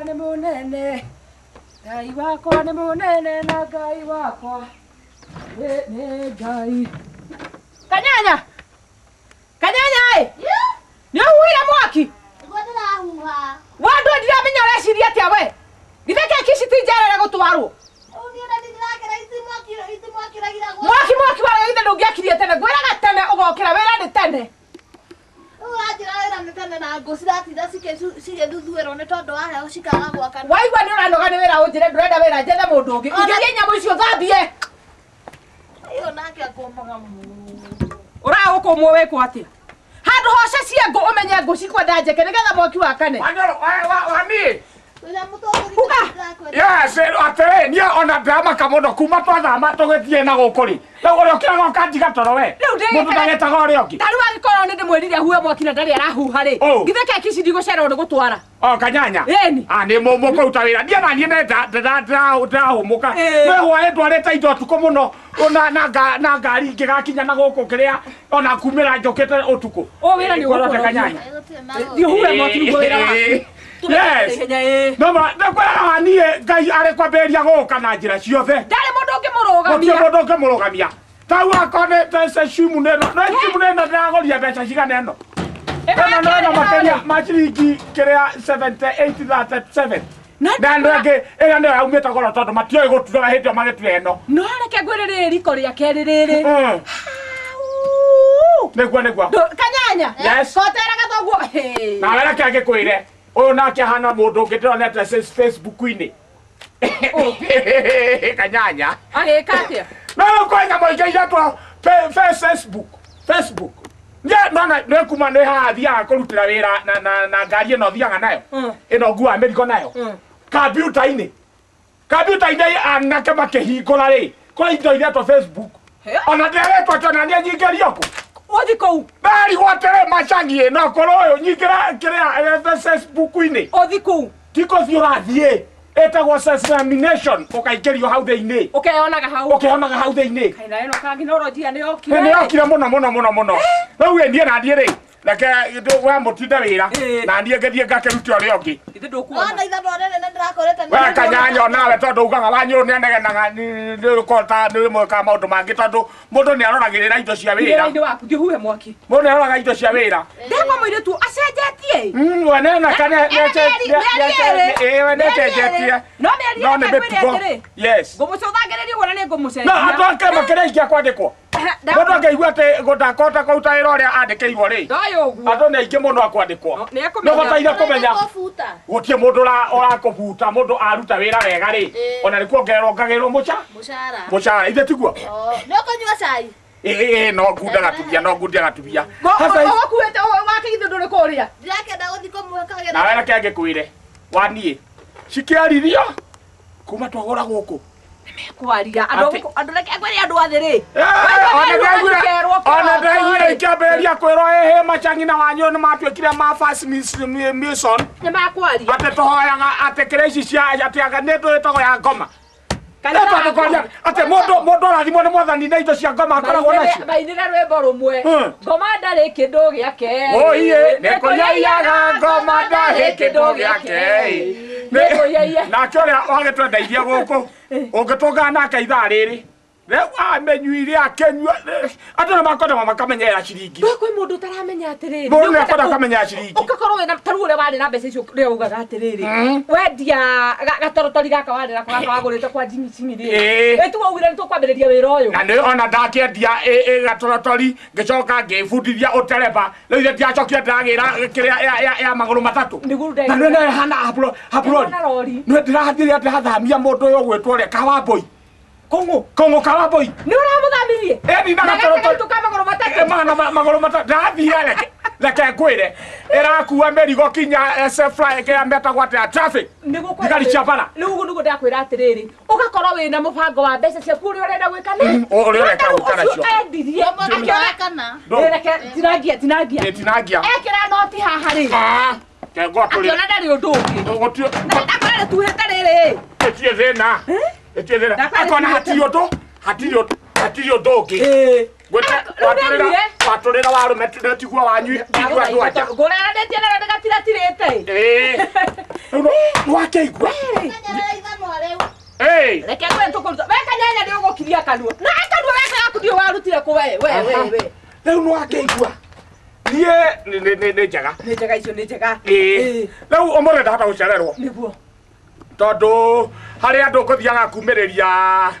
nĩ mũnene, Ngai wakwa nĩ mũnene na Ngai wakwa nĩ nĩ Ngai. Kanyanya! Kanyanya ĩ! Nĩ ũhuhire mwaki? Nĩguo ndĩrahuha. We ndũĩ ndiramenya ũreciria atĩa we? Githĩ keki ici ti njerere gũtwarwo? Rĩu niĩ na ndĩrakĩra itimwaki itimwakĩragira gwa. Mwaki mwaki warega githĩ ndũngĩakirie tene? Ngwĩraga tene ũgokĩra wĩra nĩ tene. Rĩu ũranjĩra wĩra nĩ tene na ngũ ciratinda cigĩthuthuĩrwo nĩ tondũ wa heho cikaga gwakana. Waigua nĩ ũranoga nĩ wĩra ũnjĩre ndũrenda wĩra njethe mũndũ ũngĩ. Ingĩria nyamũ icio thambie. Ũyũ nake akũmaga mũno. Ũraga gũkũmwo wĩkwo atĩa? Handũ hoce cie ngũ ũmenye ngũ cikwenda njeke nĩgetha mwaki wakane. Wanyoro, wa niĩ. Tũnyamũ tũtũ Uga. Yes, atĩrĩ, niĩ ona ndĩramaka mũno kuma twathama tũgĩthiĩ na gũkũ rĩ. Rĩu ũrĩa ũkĩraga ũkandiga toro we. Rĩu ndĩ- Mũndũ ndagetaga ũrĩa ũngĩ. Ta rĩu angĩkorwo nĩ ndĩmwĩrire ahuhe mwaki na ndarĩ arahuha rĩ. Oh. Githĩ keki ici ndigũcererwo nĩ gũtwara. O kanyanya. Ĩni. Ah, nĩ mũkũruta wĩra. Niĩ na niĩ ndĩrahũmũka. Ĩĩ. Nĩ hwaĩ ndwarĩte indo ũtukũ mũno na na na ngari ingĩgakinya na gũkũ kĩrĩa ona kumĩra njũkĩte ũtukũ. Ũyũ wĩra nĩ Ngorwo ũgũkũnogia. kanyanya. Thiĩ ũhuhe mwaki nĩguo wĩra waku. Yes. Ihenya, ĩĩ. No ma ndakwĩraga wa niĩ Ngai arĩ kwambĩrĩria gũka na njĩra ciothe. Ndarĩ mũndũ Gũtirĩ ũngĩmũrũgamia. mũndũ ũngĩmũrũgamia. Tau akorwo nĩ mbeca cimu nĩ ĩno. No cimu nĩ ĩno ndĩragũria mbeca cigana ĩno. Ĩno no ĩno makĩria ma ciringi kĩrĩa 7837. Na Na andũ angĩ ĩrĩa nĩyo yaumĩte goro tondũ matioĩ gũtura hĩndĩ ĩyo magĩtura ĩno. No reke ngwĩre rĩrĩ riko rĩa kerĩ rĩrĩ. Hau. Nĩguo nĩguo. Kanyanya. Yes. Koteraga thoguo. Hĩ. Nawe reke ngĩkwĩre ũyũ nake ahana mũndũ ũngĩ ndĩronete Facebook-inĩ. Kanyanya. Agĩka atĩa? No rĩu kwĩ nyamũ ingĩ iretwo Facebook. Facebook. Nĩ nona nĩ kuma nĩ haha thiaga kũrutĩra wĩra na na na ngari ĩno thiaga nayo. Ĩno nguaga mĩrigo nayo. Kambiuta-inĩ. Kambiuta-inĩ anake makĩhingũra rĩ, kũrĩ indo iretwo Facebook. Ona ndĩretwo atĩ ona niĩ nyingĩrio kũ. Ũthi kũu. Ndarigwo atĩrĩ macangi no korwo ũyũ nyingĩra kĩrĩa Facebook-inĩ. Ũthi kũu. Ti kũthiĩ ũrathiĩ. Ĩtagwo examination ũkaingĩrio hau thĩinĩ. Ũkeyonaga hau. Ũkeyonaga hau thĩinĩ. Kaĩ na ĩno kanginolojia nĩ yokire. Nĩ yokire mũno mũno mũno mũno. Rĩu ĩ niĩ na niĩ rĩ reke we mũtinde wĩra Ĩĩ. na niĩ ngĩthiĩ ngakĩrute ũrĩa ũngĩ. Ithe ndũkuona. Ona ithandũra rĩrĩ nĩ ndĩrakorete We kanyanya nawe tondũ ugaga wanyu nĩ anegenaga nĩ ũkorwo ta nĩ mwĩkaga maũndũ mangĩ tondũ mũndũ nĩ aroragĩrĩra indo cia wĩra. Wĩra-inĩ waku thiĩ ũhuhe mwaki. Mũndũ nĩ aroraga indo cia wĩra. Ndegwa mũirĩtu acenjetie. We nena kana Ĩno mĩeri ĩrĩ. we nĩacenjetie. No mĩeri No ĩrĩ nĩ reke ngwĩre mĩtugo. atĩrĩ. Yes. Ngũmũcũthangĩrĩria ũguo na nĩ No ngũmũcenjia. andũ ake makĩrĩa ingĩa kwandĩkwo. Mũndũ angĩigua atĩ gũtakota kũruta wĩra ũrĩa andĩkĩirwo rĩ. Ndoĩ ũguo. Andũ nĩ aingĩ mũno a kwandĩkwo. No, nĩ ekũmenya. Nĩ ũbataire kũmenya. Kũbuta. Gũtirĩ mũndũ ũrakũbuta mũndũ aruta wĩra wega rĩ. Ĩĩ. Ona nĩ kuongererwo ongagĩrĩrwo Mũcara. mũcara. Ithe tiguo? Oh, Nĩ ũkũnyua cai? Ĩĩ no ngunda gatubia no ngundia gatubia. Hasa Ũgũkuĩte wake githĩ ndũrĩ kũrĩa. Ndirakĩenda gũthiĩ kũmũhe kagĩra. nawe reke ngĩkwĩre wa niĩ cikĩaririo kuma twagũra gũkũ Kwaria andũ Atĩ- andũ reke ngwĩre andũ athĩ rĩ. ona ndaiguire Makerwo ona ndaiguire kĩroko-rĩ. ikĩambĩrĩria kwĩrwo ĩhĩ macang'i na wanyu nĩ matuĩkire ma first mission Nĩ makwaria. atĩ tũhoyaga atĩ kĩrĩa ici cia atĩ anga nĩ ndũ ĩtagwo ya ngoma Kanitha Nĩ tondũ wa kwaria atĩ mũndũ mũndũ arathimwo nĩ mwathani na indo cia ngoma akoragwo nacio Mainire rwĩmbo rũmwe. Hmm. Ngoma ndarĩ kĩndũ gĩake. Oiye, nĩ kũyaiyaga ngoma ndarĩ kĩndũ gĩake. Nĩ kũyaiya. Nake ũrĩa wagĩtwendeirie gũkũ ũngĩtũngana nake ithaa rĩrĩ rĩu amenyuire akĩnyua andũ nĩ makwenda makamenyerera ciringi Kwĩ kwĩ mũndũ ũtaramenya atĩrĩrĩ. Mũndũ nĩ akwenda akamenyera ciringi. Ũgakorwo wĩna ta rĩu ũrĩa warĩ na mbeca icio rĩrĩa ugaga atĩrĩrĩ. Wendia gatorotori gaka warĩ nako gaka wagũrĩte kwa Jimmy Chimi rĩ. Ĩĩ. Ĩ tiwe ugire nĩ tũkwambĩrĩria wĩra ũyũ. Na nĩ ona ndakĩendia gatorotori ngĩcoka ngĩbundithia ũtereba rĩu ithe ndiacokire ndĩragĩra kĩrĩa ya magũrũ matatũ. Nĩguo Na nĩ nayo hana hapurori. Ĩhana rori. Nĩ ndĩrathiĩ ndĩrathamia mũndũ ũyũ ũgwĩtwo ũrĩa Kawambũi. Kũng'ũ. Kũng'ũ Kawambũi. Nĩ ũramũthamirie? Ĩni na Na gatorotori. gaka gaitũ ka magũrũ matatũ. Ĩ, mana magũrũ matatũ ndathire reke reke ngwĩre ĩrakua mĩrigo kinya SF kĩrĩa metagwo atĩa traffic Nĩguo kwenda- thigari cia bara Rĩu ũguo nĩguo ndakwĩra atĩrĩrĩ ũgakorwo wĩna mũbango wa mbeca ciaku ũrĩa ũrenda gwĩka nĩ ũrĩa ũreka Rĩu gwĩka ũcio nacio. endirie Mwaki akĩona wa kana. Ndũ. Reke tinangia tinangia Ĩ, tinangia ekĩra noti haha rĩ Ah, ke ngwatũrĩra akĩona ndarĩ ũndũ ũngĩ gũtirĩ na ndakora rĩtuhĩte rĩrĩ ĩtirĩ thĩna ĩtirĩ thĩna Ndakora akona rĩtuhĩte. hatirĩ ũndũ hatirĩ ũndũ hatirĩ ũndũ ũngĩ Ĩĩ. Gwĩte Rĩu watũrĩra nderire. watũrĩra warũme tiguo wanyu tiguo andũ anja Ngũreranĩtie nayo ndĩgatiratirĩte Ĩĩ. Rĩu nĩwakĩigua. Menyerera ithanwa rĩu. Ĩĩ. Reke ngwe tũkũruta. We kanyanya nĩ ũgũkiria kanua. Na kanua gaka gaku ndiũ warutire kũ we we we we. Rĩu nĩwakĩigua. Niĩ nĩ njega. Nĩ njega icio nĩ njega. Ĩĩ. Rĩu ũmũthĩ ndahota gũcererwo. Nĩguo. Tondũ harĩ andũ ngũthiaga kumĩrĩria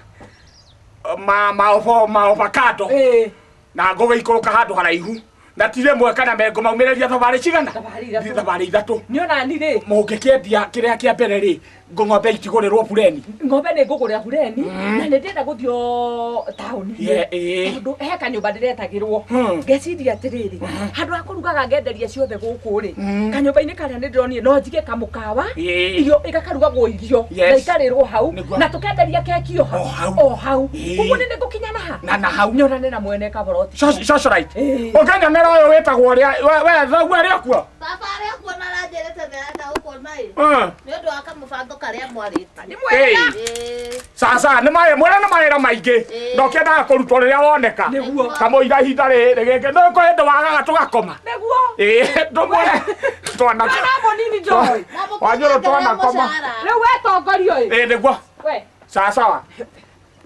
ma ma ma avocado. Ĩĩ. Na ngũgĩikũrũka handũ haraihu. Na ti rĩmwe kana mengũ maumĩrĩria thabarĩ cigana? Thabarĩ ithatũ. Thabarĩ ithatũ. Nĩ ona ni rĩ. Mũngĩkĩendia kĩrĩa kĩa mbere rĩ, ng'ombe itigũrĩrwo bureni. Ng'ombe nĩ ngũgũrĩra bureni na nĩ ndĩrenda gũthiĩ taũni. Yeah, ĩĩ. Tondũ he kanyũmba ndĩretagĩrwo. Ngeciria atĩrĩrĩ, handũ ha kũrugaga ngenderia ciothe gũkũ rĩ, kanyũmba-inĩ karĩa nĩ ndĩronire no njige kamũkawa, Ĩĩ. irio igakarugagwo irio Yes. na ikarĩrwo hau Nĩguo. na tũkenderia keki o O hau. O hau. Ĩĩ. Ũguo nĩ nĩngũkinya na ha? Na na hau. Nyonane na mwene kaboroti. Socialite. Ĩĩ. Ũngĩnyonera ũyũ wĩtagwo ũrĩa we thoguo arĩ o kuo? Baba arĩa kuona aranjĩrĩte nĩ arenda gũkuona ĩ. Nĩ ũndũ wa kamũbango karĩa mwarĩtie. Nĩ mwega. Ĩĩ. Sasa nĩ maĩ mwĩra nĩ mawĩra maingĩ. Ĩĩ. Na ũkĩendaga kũrutwo rĩrĩa woneka. Nĩguo. Kamũira ihinda rĩrĩ gĩkĩ nĩ kwĩ hĩndĩ wagaga tũgakoma. Nĩguo. Ĩĩ ndũmwĩre. Twana. Mwana mũnini njoĩ. Na Wanyũrũ mũkĩongerera twanakoma. mũcara. Rĩu we tongorio ĩ. Ĩĩ nĩguo. We. Sawa.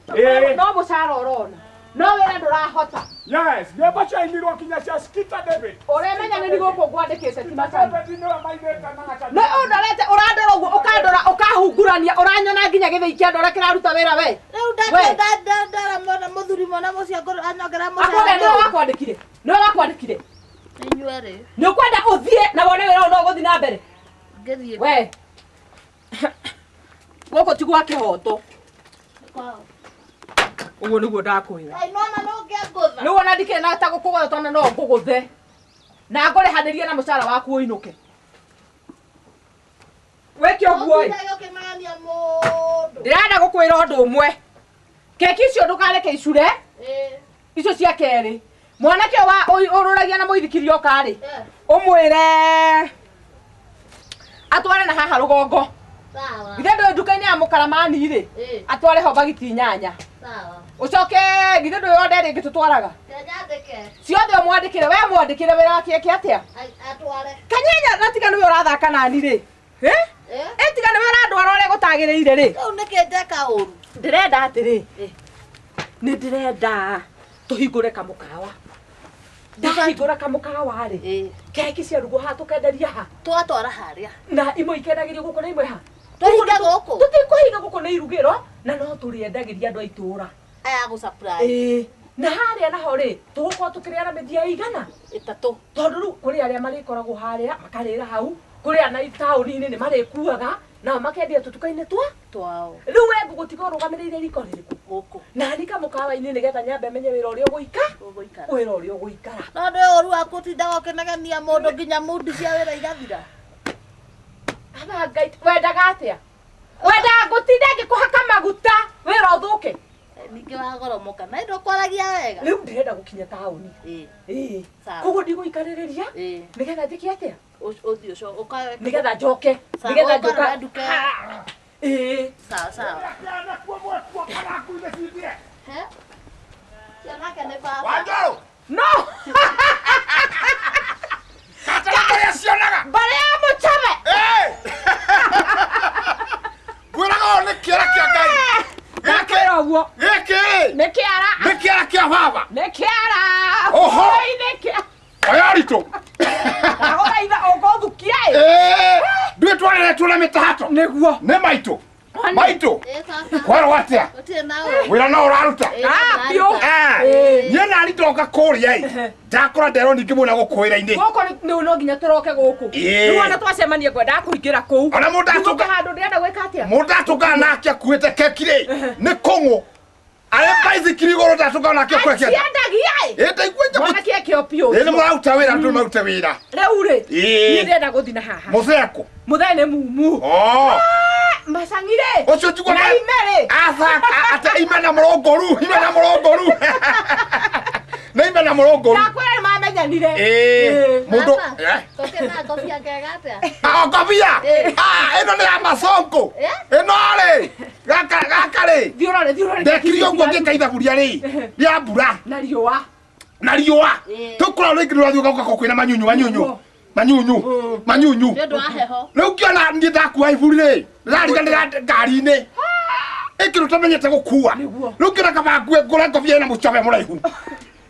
Ĩĩ. No mũcara ũrona. No wĩra ndũrahota. Yes, nyĩmbo ciainirwo kinya cia Skita David. Ũremenya nĩ gũkũ ngwandĩkĩte ti macani. David nĩwe mainĩte na gacani. Nĩ ũndorete ũrandora ũguo ũkandora ũkahungurania ũranyona nginya gĩthĩi kĩa ndora kĩraruta wĩra we. Rĩu We. ndara mwana mũthuri mwana mũcio anyongerera Akũge mũcara. nĩwe wakwandĩkire. Nĩwe wakwandĩkire. Inyuĩ rĩ. Nĩ ũkwenda ũthiĩ na wone wĩra ũyũ no ũgũthiĩ na mbere. Ngĩthiĩ. We. Gũkũ ti gwa kĩhoto. Kwao. Ũguo nĩguo ndakwĩra. Ai nona no ngĩangũtha. Rĩu ona ndikĩrĩ na ta gũkũgũtha tondũ no ngũgũthe. Na ngũrĩhanĩrie na mũcara waku ũinũke. Wĩke ũguo ĩ. Ũtindage ũkĩmagania mũndũ. Ndĩrenda gũkwĩra ũndũ ũmwe. Keki icio ndũkareke icure. Ĩĩ. Icio cia kerĩ. Mwanake ũyũ wa ũrũragia na mũithikiri oka rĩ. Eh, Ũmwĩre atware na haha rũgongo. Sawa. Githĩ ndũĩ nduka-inĩ ya mũkaramani rĩ. Ĩĩ. Atware ho bagiti inyanya. Sawa. Ũcoke githĩ ndũĩ order ĩngĩ tũtwaraga. Kĩnyandĩke. Ciothe ũmwandĩkĩre we mwandĩkĩre wĩra wake eke atĩa. Atware. Kanyanya na tiga nĩwe ũrathaka nani rĩ. Eh? Eh? Ĩ tiga nĩwe ũrandwara ũrĩa gũtagĩrĩire rĩ. Rĩu nĩkĩ njeka ũru? Ndĩrenda atĩrĩ. Ĩ. Nĩ ndĩrenda tũhingũre kamũkawa. Ndahingũra kamũkawa rĩ. Ĩĩ. Keki ciarugwo haha tũkenderia ha. Twatwara harĩa. Na imwe ikendagĩrio gũkũ na imwe ha. Tũhinge gũkũ. Tũtikũhinga gũkũ nĩ irugĩro na no tũrĩendagĩria andũ a itũũra. Aya gũ surprise. Ĩĩ. Na harĩa naho rĩ tũgũkorwo tũkĩrĩa na mĩthia ĩigana. Ĩtatũ. Tondũ rĩu kũrĩ arĩa marĩkoragwo harĩa makarĩra hau kũrĩ arĩa na taũni-inĩ nĩ marĩkuaga nao makendia tũtuka-inĩ twa Twao. rĩu we ngũgũtiga ũrũgamĩrĩire riko rĩrĩkũ Gũkũ. na ni kamũkawa-inĩ nĩgetha nyambe menye wĩra ũrĩa ũgũika Ũgũikara. wĩra ũrĩa ũgũikara No nĩ ũru wa gũtindaga ũkĩnegenia mũndũ nginya mundi cia wĩra igathira. Aba Ngai wendaga atĩa wendaga ngũtinde ngĩkũhaka maguta wĩra ũthũke Ningĩ wagoromoka. Na ndũkwaragia wega. rĩu ndĩrenda gũkinya taũni Ĩĩ. ĩĩ Sawa. koguo ndigũikarĩrĩria Ĩĩ. nĩgetha njĩke atĩa Ũthiĩ ũcoke ũkae. nĩgetha njoke Sawa, nĩgetha ũkarora njoka nduka ĩyo. ĩĩ Sawa sawa. Ciana kuo mwekuo kana nguithe cithire. He? Cianake nĩ baba. Wanjũrũ. no Katara kũrĩa cionaga. mbarĩ ya mũchame Ĩĩ. Ngwĩraga ũũ nĩ kĩara kĩa Ngai. ndakwĩra ũguo Gĩkĩ rĩ, nĩ kĩara nĩ kĩara kĩa baba. nĩ kĩara Oho. Oi, nĩ kĩara Oya ritũ. ndagũthaitha ũngũthukia ĩ Ĩĩ. Nduĩ twareretwo na mĩtahato. nĩguo Nĩ maitũ. One. Maitũ. Ĩĩ baba. Kwerwo atĩa? Gũtirĩ na ũru. Wĩra no ũraruta. Ĩĩ, Ah, biũ. ndĩraruta. Ĩĩ. Niĩ nani ndoka kũrĩa ĩ. Ndakora nderwo ningĩ mwena gũkũ wĩra-inĩ. gũkũ nĩ no nginya tũroke gũkũ Ĩĩ. rĩu ona twacemania ngwendaga kũingĩra kũu Ona mũndũ Ndigũka atũnga- handũ ndĩrenda gwĩka atĩa Mũndũ atũngana nake akuĩte keki rĩ, nĩ kũng'ũ. Arĩ baithikiri igũrũ ndatũngana nake akuĩte keki. ciendagia ĩ Ĩ ndaigua nyamũ. mwanake ekĩo biũ Ĩ nĩ mũraruta wĩra, andũ nĩ marute wĩra. rĩu rĩ Ĩĩ. niĩ ndĩrenda gũthiĩ na haha Mũthee kũ? mũthee nĩ mumu Oh. macangi rĩ Ũcio njiguaga- na ime rĩ Aca, ate ime na mũrũngũru, ime na mũrũngũru. Nĩ ime na mũrũngũru. ndakwĩra nĩ mamenyanire Ĩĩ, mũndũ Baba, eh? tũkĩ na ngobia ngega atĩa? Ah, ngobia. Ĩĩ. Ah, ĩno nĩ ya macongo. Eh? Ĩno rĩ, gaka gaka rĩ. thiĩ ũrore thiĩ ũrore Ndekire ũguo ngĩka ithaburia rĩ, rĩa mbura na riũa na riũa. Ĩĩ. Tũkũra rĩngĩ rũrathiĩ ũgoka kwĩna manyunyu manyunyu. Nĩguo. Manyunyu manyunyu. Nĩ ũndũ wa heho. Rĩu ngĩona niĩ ndakua iburi rĩ, ndĩrariganĩra ngari-inĩ ĩkĩrũ tamenyete gũkua. Rĩu ngĩona kaba ngue ngũre ngobia ĩna mũcobe mũraihu.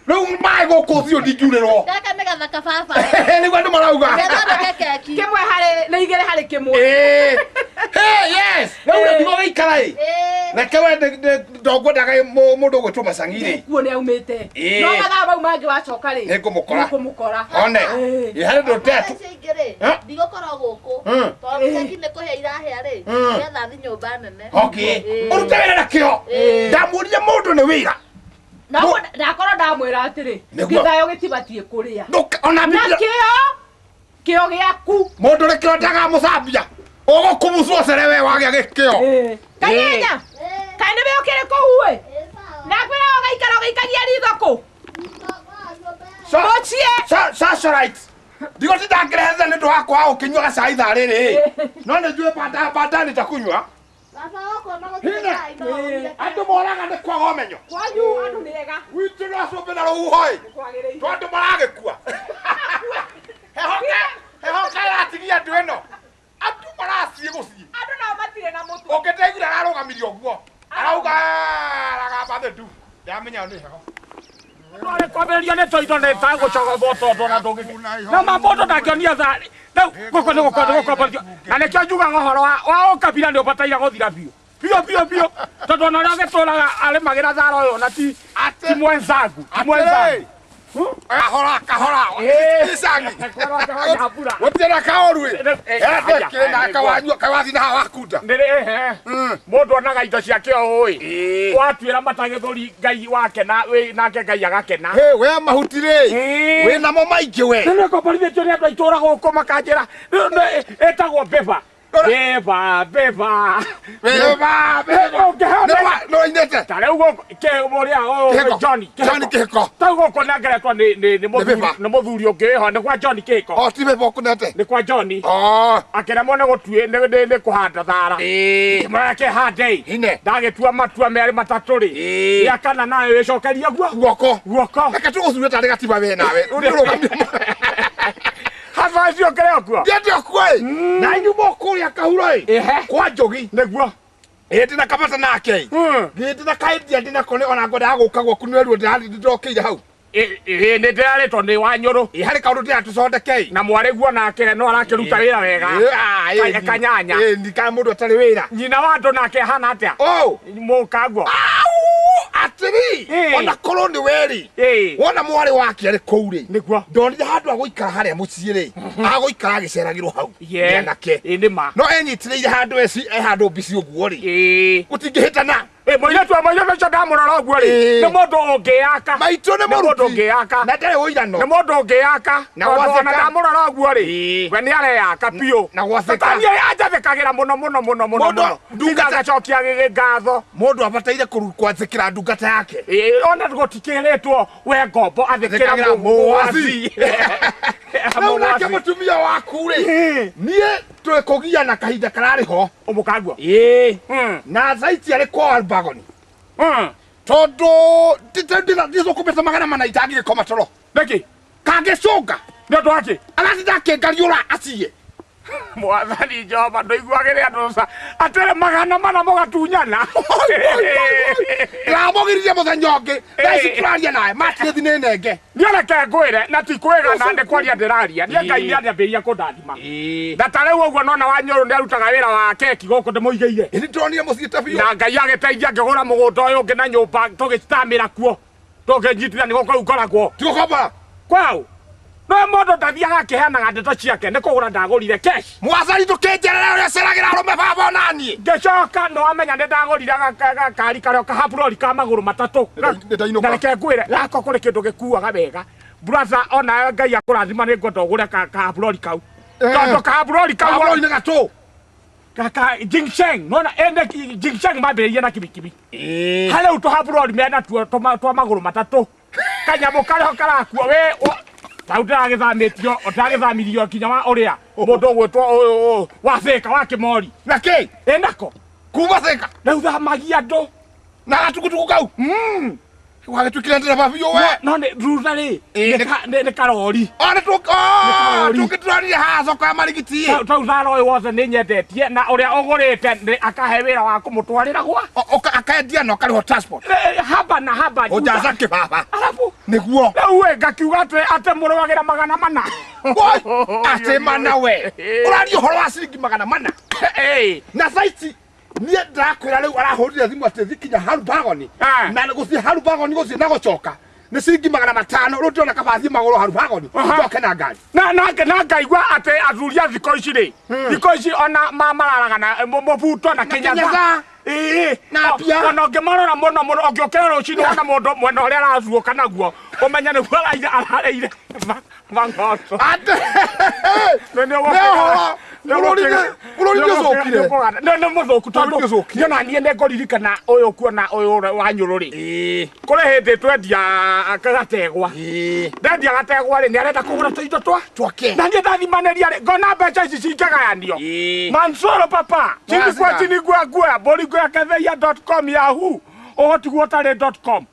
Rĩu maĩ gũkũ ũthiũ ndingiurĩrwo. Gaka nĩ gathaka baba. Nĩguo andũ marauga. Gethondeke keki. Kĩmwe harĩ nĩ igĩrĩ harĩ kĩmwe. Ĩĩ. Hey, yes, rĩu rĩ ndigũgĩikara ĩ. Ĩĩ. Reke we ndongwendaga mũndũ ũgwĩtwo macangi rĩ. Kuo nĩ aumĩte. Ĩĩ. No mathaa mau mangĩ wacoka rĩ, Nĩngũmũkora. nĩngũmũkora. One. Ĩĩ. Ĩ, harĩ ndũ tetu. Icio ingĩ rĩ, Eh? ndigũkorwo gũkũ. Mm. Tondũ keki nĩ kũhĩa irahĩa rĩ, Mm. nĩgetha thiĩ nyũmba nene. Okay. Ĩĩ. Ũrute wĩra na kĩo. Ĩĩ. Ndamũrire mũndũ nĩ wĩra. Na ndakorwo ndamwĩra atĩrĩ, Nĩguo. gĩthayo gĩtibatiĩ kũrĩa. Ona Na Biblia kĩo kĩo gĩaku. Mũndũ rĩ kĩo ndagamũcambia. Ũgũkumucwo cere we wagĩa gĩkĩo. Kanyanya, Ĩĩ. kaĩ nĩwe ũkĩrĩ kũu ĩ? Ĩĩ, sawa. Na kwĩra ũgaikara ũgĩikagia ritho kũ? So- Mũciĩ. Socialite. Ndigũtinda ngĩrehetha nĩ ũndũ wa kwaga gũkĩnyua gacai thaa rĩrĩ. No nĩ njũĩ baadaye nitakunywa. Baba wakwa no gũtirĩ Hina. cai, no ũrugire Andũ moraga nĩ kwaga ũmenyo. Kwanyu andũ nĩ ega. Gwitũ no cumbĩ na rũhuho ĩ. Kwagĩrĩire. To andũ maragĩkua. Hehoka hehoka ĩratigia andũ ĩno. Andũ marathiĩ gũciĩ. Andũ nao matirĩ na mũtwe. Ũngĩndaiguire ararũgamirie ũguo. Arauga aragamba thĩ ndu. Ndamenya nĩ heho. Rä kwambä nä toindo nä tagåcogothwo tondå na ndå na ma må ndå ndangäonia tharä rä u gå kå nä gå na nä kä o njugaga å horo wa å kabira nä å bataire gå thira biå biå biå biå tondå ona å rä a å gä tå raga arä magä ra thara å yå na ti ti mwenzagu ti mwenzagu. Kahora kahora. Ĩĩ. Icangi. Kahora, kahora, mbura. Gũtirĩ na kaũru ĩ. Eh, eh, Ende kĩ na eh, kawanyua kawathi na haha wakunda. Nĩ rĩ mũndũ onaga indo ciake o ĩ watuĩra matagĩthũri ngai wakena nake ngai agakena. Hĩ we mahuti rĩ. Ĩĩ. Wĩ namo maingĩ we. Nĩ nĩngomborithĩtio nĩ andũ a itũũra gũkũ makanjĩra ĩtagwo beba beba beba. Beba beba. Ũngĩheo Nĩ wainĩte. Ta rĩu gũkũ ũrĩa Kĩhiko. Johnny. Johnny Kĩhiko. Tau gũkũ nĩngeretwo nĩ Nĩ beba. nĩ mũthuri ũngĩ wĩho nĩ kwa Johnny Kĩhiko. O ti beba ũkũnete. Nĩ kwa Johnny. Oh. Akĩremwo nĩ gũtuĩ nĩ kũhanda thara. Ĩĩ. Kĩmũreke hande. Ine. Ndagĩtua matua merĩ matatũ rĩ. Ĩĩ. Gĩa kana nayo ĩcokerie guo. Guoko. Guoko. Reke tũgũcure tarĩ gatiba we nawe. Ũrũgamie. Haha ũcio ũkĩrĩ o kuo. Ndiende okuo ĩ. Na nyuma kũrĩa kahuro ĩ. Ĩhe. Kwa Njogi. Nĩguo. Ĩ ndĩna kabata nake ĩ. Gĩ ndĩna kaindia ndĩna kone ona ngwendaga gũka gwaku nĩ ruo ndĩrokĩire hau. Ĩ nĩ ndĩrarĩtwo nĩ Wanyũrũ. Ĩ harĩ kaũndũ ndĩratũcondeke ĩ. Na mwarĩ guo nake no arakĩruta wĩra wega. Kanyanya. Ĩ ni ka mũndũ atarĩ wĩra. Nyina wa andũ nake ahana atĩa? Oh. Mũkaguo. Au atĩrĩ. Ĩ. Ona korwo nĩ weri. Ĩ. Wona mwarĩ wake arĩ kũu rĩ. Nĩguo. Ndonire handũ agũikara harĩa mũciĩ rĩ. Agũikara agĩceragĩrwo hau. Ye. Nĩ anake. Ĩ nĩ ma. No enyitĩrĩire handũ eci e handũ mbici ũguo rĩ. Ĩ. Gũtingĩhĩtana. Ĩ mũirĩtu mũirĩtu ũcio ndamũrora ũguo rĩ. Ĩ. Nĩ mũndũ ũngĩyaka. Maitũ nĩ Nĩ mũndũ mũruti. ũngĩyaka. Na ndarĩ ũirano. Nĩ mũndũ ũngĩyaka. Na Tondũ gwathĩka. ona ndamũrora ũguo rĩ. Ĩ. We nĩ areyaka biũ. Na gwathĩka. Tata niĩ anjathĩkagĩra mũno mũno mũno mũno Mũndũ- mũno. ndungata- Nginya ngacokia ngatho. Mũndũ abataire kwathĩkĩra ndungata yake. Ĩ, ona gũtikĩrĩtwo we ngombo athĩkĩra Athĩkagĩra mũwaci. Rĩu nake mũtumia waku rĩ. Niĩ twĩkũgiana kahinda kararĩ ho. Ũmũkaguo. Ĩĩ. Mm. Na thaa ici arĩ kwa Albagoni. Tondũ ndicũkũmĩte 400 itangĩgĩkoma toro. Nĩkĩ? Kangĩcũnga. Nĩ ũndũ wakĩ? Aratinda akĩngariũra aciye. Mwathani Jehova ndũiguagĩre andũ ca atĩrĩ 400 mũgatunyana. Ndĩramũgiririe mũthenya ũngĩ. Thaa ici tũraria nawe matithi nĩ nenge. Niĩ reke ngwĩre na ti kwĩgana nĩ kwaria ndĩraria. Niĩ Ngai nĩ anjambĩrĩria kũndathima. Na ta rĩu ũguo nona Wanyũrũ nĩ arutaga wĩra wa keki gũkũ ndĩmũigĩire. Ĩ nĩndĩronire mũciĩ biũ. Na Ngai agĩteithia ngĩgũra mũgũnda ũyũ ũngĩ na nyũmba tũgĩtamĩra kuo. Tũkĩnyitithania gũkũ rĩu ngoragwo. Tigũkombora. Kwau. No mũndũ ndathiaga akĩheanaga ndeto ciake nĩ kũgũra ndagũrire cash. Mwathani ndũkĩnjerere ũrĩa ũceragĩra arũme baba onaniĩ. Ngĩcoka nĩ wamenya nĩ ndagũrire gakari karĩa kahaburori ka magũrũ matatũ. Nĩ ndainũka. Na reke ngwĩre gako kũrĩ kĩndũ gĩkuaga wega. Brother ona Ngai akũrathima nĩ ngwenda ũgũre kahaburori kau. Tondũ kahaburori kau Kahaburori nĩ gatũ. Kaka Jingsheng nona ene Jingsheng mambĩrĩirie na kibikibi. Harĩ u tũhaburori mena tuo twa magũrũ matatũ. Kanyamũ karĩho karakua we tau ndĩragĩthamĩtio ndĩragĩthamirio nginya wa ũrĩa mũndũ ũgwĩtwo ũyũ wa Thĩka wa Kĩmori. Na kĩ? Ĩ nako. Kuma Thĩka. Rĩu thamagia andũ. Na gatukutuku kau. Wagĩtuĩkire ndereba biũ we. No nĩ thutha rĩ, Ĩĩ, nĩ karori. O nĩ karori. tũngĩtũrarire haha thoko ya marigiti. Tau thara ũyũ wothe nĩ nyendetie na ũrĩa ũgũrĩte nĩ akahe wĩra wa kũmũtwarĩra gwa Akendia na ũkarĩhwo transport. Haba na haba. Ũjaza kĩbaba. Arabu Nĩguo. Rĩu ĩ ngakiuga atĩ mũrũagĩra 400. Woi, atĩ mana we. Ũraria ũhoro wa ciringi 400. Ĩĩ. Na thaa ici niĩ ndĩrakwĩra rĩu arahũrire thimũ atĩ thiĩ kinya Harubagoni. Na gũthiĩ Harubagoni gũthiĩ na gũcoka nĩ ciringi 500. Rĩu ndĩrona kaba thiĩ magũrũ Harubagoni njoke na ngari. Na ngaigua atĩ athuri a thikũ ici rĩ, thikũ ici ona mararaga na mũbuto na kĩnyatha. Kĩnyatha. Ĩĩ. Na mbia. Ona ũngĩmarora mũno mũno, ũngĩũkĩra rũcinĩ wona mũndũ mwena ũrĩa aracuũka naguo, ũmenye nĩguo ararĩire mang'oto. Atĩ nĩ ũhoro bũrũri nĩ ũcokire. Nĩ mũthũku tondũ Bũrũri nĩ ũcokire. niĩ ona niĩ nĩ ngũririkana ũyũ kuona ũyũ wa Nyũrũ rĩ. Kũrĩ hĩndĩ twendia gategwa. Ndendia gategwa rĩ, nĩ arenda kũgũra tũindo twa Twake. Na niĩ ndathimanĩria rĩ, ngona mbeca ici cingĩgayanio. Mansoro papa, chini kwa Wazira. chini gwa gwa, boringo ya ketheia.com yahoo, ũhoti guo ũtarĩ .com.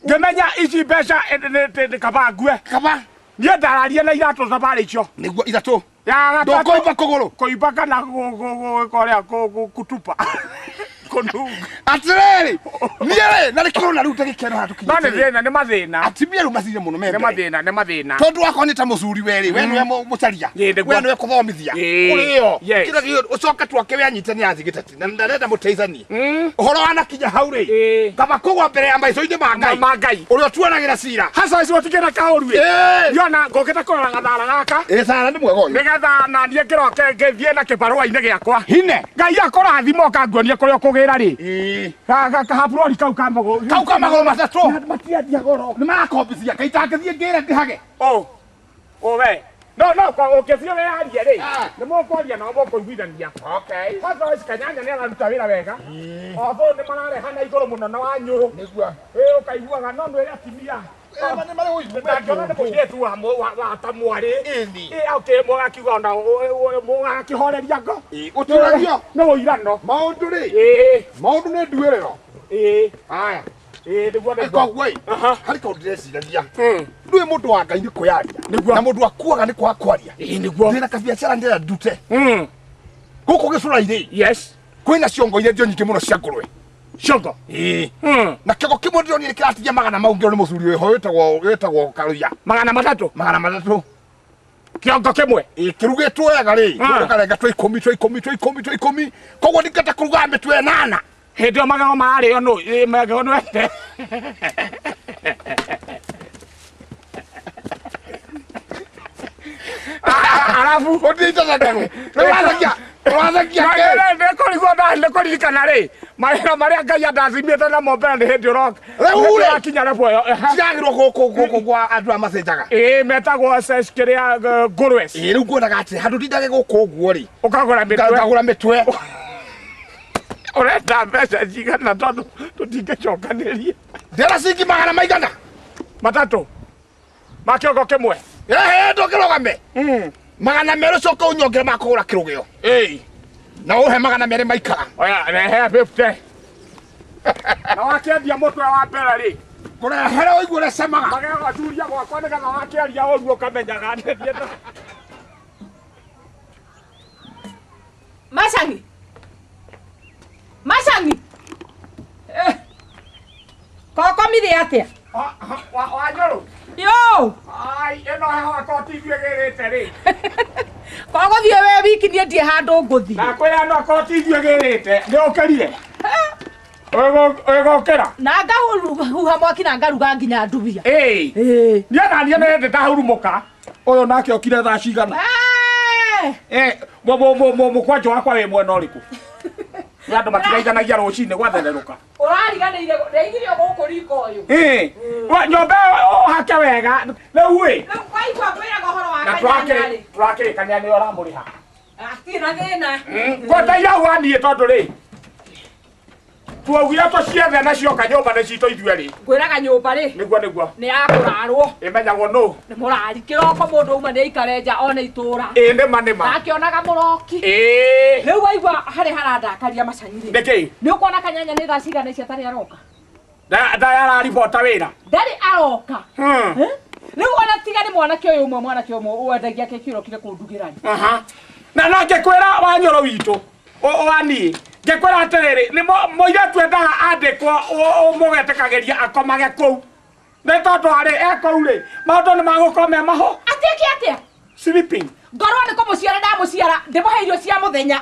Ngĩmenya ici mbeca nĩ kaba ngue. Kaba. Niĩ ndararia na iratũ thabarĩ icio. Nĩguo ithatũ. Ya gatatũ. Ndũkũimba kũgũrũ. Kũimba kana gwĩka ũrĩa kutupa. Kũnunga. Atĩrĩrĩ, niĩ rĩ, na nĩkĩo ũrona rĩu ndagĩka ĩno haha No nĩ tũkinyĩte rĩ. thĩna, nĩ mathĩna. Atumia rĩu macire mũno me Nĩ mbere. mathĩna, nĩ mathĩna. Tondũ wakorwo nĩ ta mũcuri we rĩ, we nĩwe mũcaria. Ĩĩ, nĩguo. We nĩwe kũthomithia. Ĩĩ. Ũrĩo. Yes. Kĩrĩa gĩothe ũcoke twake we anyite nĩ athiĩ gĩteti na ndarenda mũteithanie. Ũhoro wanakinya hau rĩ, Ĩĩ. kaba kũgwa mbere ya maitho-inĩ ma Ngai. Ma Ngai. Ũrĩa ũtuanagĩra cira. Haca icio gũtikĩrĩ kaũru ĩ. Ĩĩ. Niona ngũkĩte kũrora gathara gaka. Ĩĩ Sara nĩ mwega ũyũ. Nĩgetha na niĩ ngĩroke ngĩthiĩ na kĩbarũa-inĩ gĩakwa. Hine. Ngai akũrathima ũkanguonia kũrĩa ũkũgĩra rĩ. Ĩĩ. Kahaburori kau ka magũrũ. Kau ka magũrũ matatũ. Matiendia goro. Nĩ marakombithia kaĩ itangĩthiĩ ngĩre ndĩhage. Ũ. Ũ we. No no kwa ũngĩthiĩ wĩyarie rĩ. Nĩ mũkwaria nao mũkũiguithania. Okay. Kwanza ici Kanyanya nĩ araruta wĩra wega. Although nĩ marareha na igũrũ mũno na wa Nyũrũ. Nĩguo. Ĩ ũkaiguaga no nwĩre atumia. Nĩ marĩ ũigu. Ndangĩona nĩ mũirĩtu wa ta mwarĩ. Ĩni. Ĩ okay mũgakiuga ona mũgakĩhoreria ngo. Ĩĩ, ũtũragio. Nĩ ũirano. Maũndũ rĩ. Ĩĩ. Maũndũ nĩ nduĩrĩro. Ĩĩ. Haya. Ĩĩ nĩguo nĩguo. Koguo ĩ, Aha. harĩ kaũndũ ndĩreciragia. Ndũĩ mũndũ wa Ngai nĩ kwĩyaria. Nĩguo. Na mũndũ akuaga nĩ kwaga kwaria. Ĩĩ nĩguo. Ndĩna kabiacara ndĩrenda ndute. Gũkũ gĩcũra-inĩ Yes. kwĩna ciongo iria ndio nyingĩ mũno cia ngũrwe. Ciongo. Ĩĩ. Na kĩongo kĩmwe ndĩronire kĩratigia magana mau ngĩrwo nĩ mũcuri wĩho wĩtagwo Karuia. 300. 300. Kĩongo kĩmwe. Ĩĩ kĩrugĩtwo wega rĩ, ũkarenga twa ikũmi twa ikũmi twa ikũmi twa ikũmi. Koguo ndingĩhota kũruga mĩtwe ĩnana. Hĩndĩ ĩyo magego mararĩo nũ? Ĩĩ magego nĩ wete. Arabu Ũndiritaga ngego. Rĩu ũrathakia ũrathakia kĩ? Nĩkũrigwo nĩkũririkana rĩ mawĩra marĩa Ngai andathimĩte namo mbere nĩ hĩndĩ ũroka. Rĩu rĩ. Ũrakinya level ĩyo. Ciragĩrwo gũkũ gũkũ gwa andũ a macenjaga. Ĩĩ metagwo sex kĩrĩa ngũrwe. Ĩĩ rĩu nguonaga atĩ handũ ndindage gũkũ ũguo rĩ. Ũkagũra mĩtwe. Ngagũra mĩtwe. Ũrenda mbeca cigana tondũ tũtingĩcokanĩria. Ndĩrenda ciringi magana maigana? 300. Ma kĩongo kĩmwe. Ehe ndũkĩrũgame. 200 ũcoke ũnyongere ma kũgũra kĩrũgĩo. Ĩĩ. Na ũhe 200 maikara. Oya rehe 50. Na wakĩendia mũtwe wa mbere rĩ. Kũrehere ũigue ũrĩa camaga. Magego acuria gwakwa nĩgetha wakĩaria ũru ũkamenyaga nĩthiĩte. Macangi. Macangi. Kokomire atĩa? Wa Nyũrũ. Yo. Ai ĩno heho akorwo ti ithuĩ ĩgĩrĩte rĩ. Kogũthiĩ we wiki niĩ ndirĩ handũ ngũthiĩ. Ndakwĩra no akorwo ti ithuĩ ĩgĩrĩte nĩ ũkĩrire. Ũgũkĩra. Na ngahuha mwaki na ngaruga nginya ndubia. Ĩĩ. Niĩ na niĩ nĩ ndĩ ndahurumũka. Ũyũ nake okire thaa cigana? Mũkwanjũ wakwa wĩ mwena ũrĩkũ? Nĩ andũ matigeithanagia rũcinĩ gwathererũka. Ũrariganĩire ndeithirio gũkũ riko ũyũ. Ĩĩ. Nyũmba ĩyo ũhake wega. Rĩu ĩ. Rĩu waigua ngwĩraga ũhoro wa Na Kanyanya rĩ. tũrakĩrĩkania nĩwe ũramũrĩha. Hatirĩ na thĩna. Ngwendeire hau waniĩ tondũ rĩ tuaugire tũciethe na cioka nyũmba nĩ citũ ithuĩ rĩ. Ngwĩraga nyũmba rĩ. Nĩguo nĩguo. Nĩ ya kũrarwo. Ĩmenyagwo nũ? Nĩ mũrari kĩroko mũndũ auma nĩ aikare nja one itũra. Ĩĩ nĩma nĩma. Ndakĩonaga mũroki. Ĩĩ. Rĩu waigua harĩ harandakaria macanyi rĩ. Nĩkĩ? Nĩ ũkuona Kanyanya nĩ thaa cigana ici atarĩ aroka? Ndarĩ araribota wĩra. Ndarĩ aroka. Eh? Rĩu ona tiga nĩ mwanake ũyũ ũmwe, mwanake ũmwe wendagia keki ũrokire kũndugĩra rĩ. Aha. Na no ngĩkwĩra Wanyũrũ witũ wa niĩ ngĩkwĩra atĩrĩrĩ, nĩ mũirĩtu endaga andĩkwo ũmũgetĩkagĩria akomage kũu, nĩ tondũ arĩ e kũu rĩ, maũndũ nĩ magũkorwo me maho. Atuĩke atĩa? Sleeping. Ngorwo nĩ kũmũciara ndamũciara, ndĩmũhe irio cia mũthenya.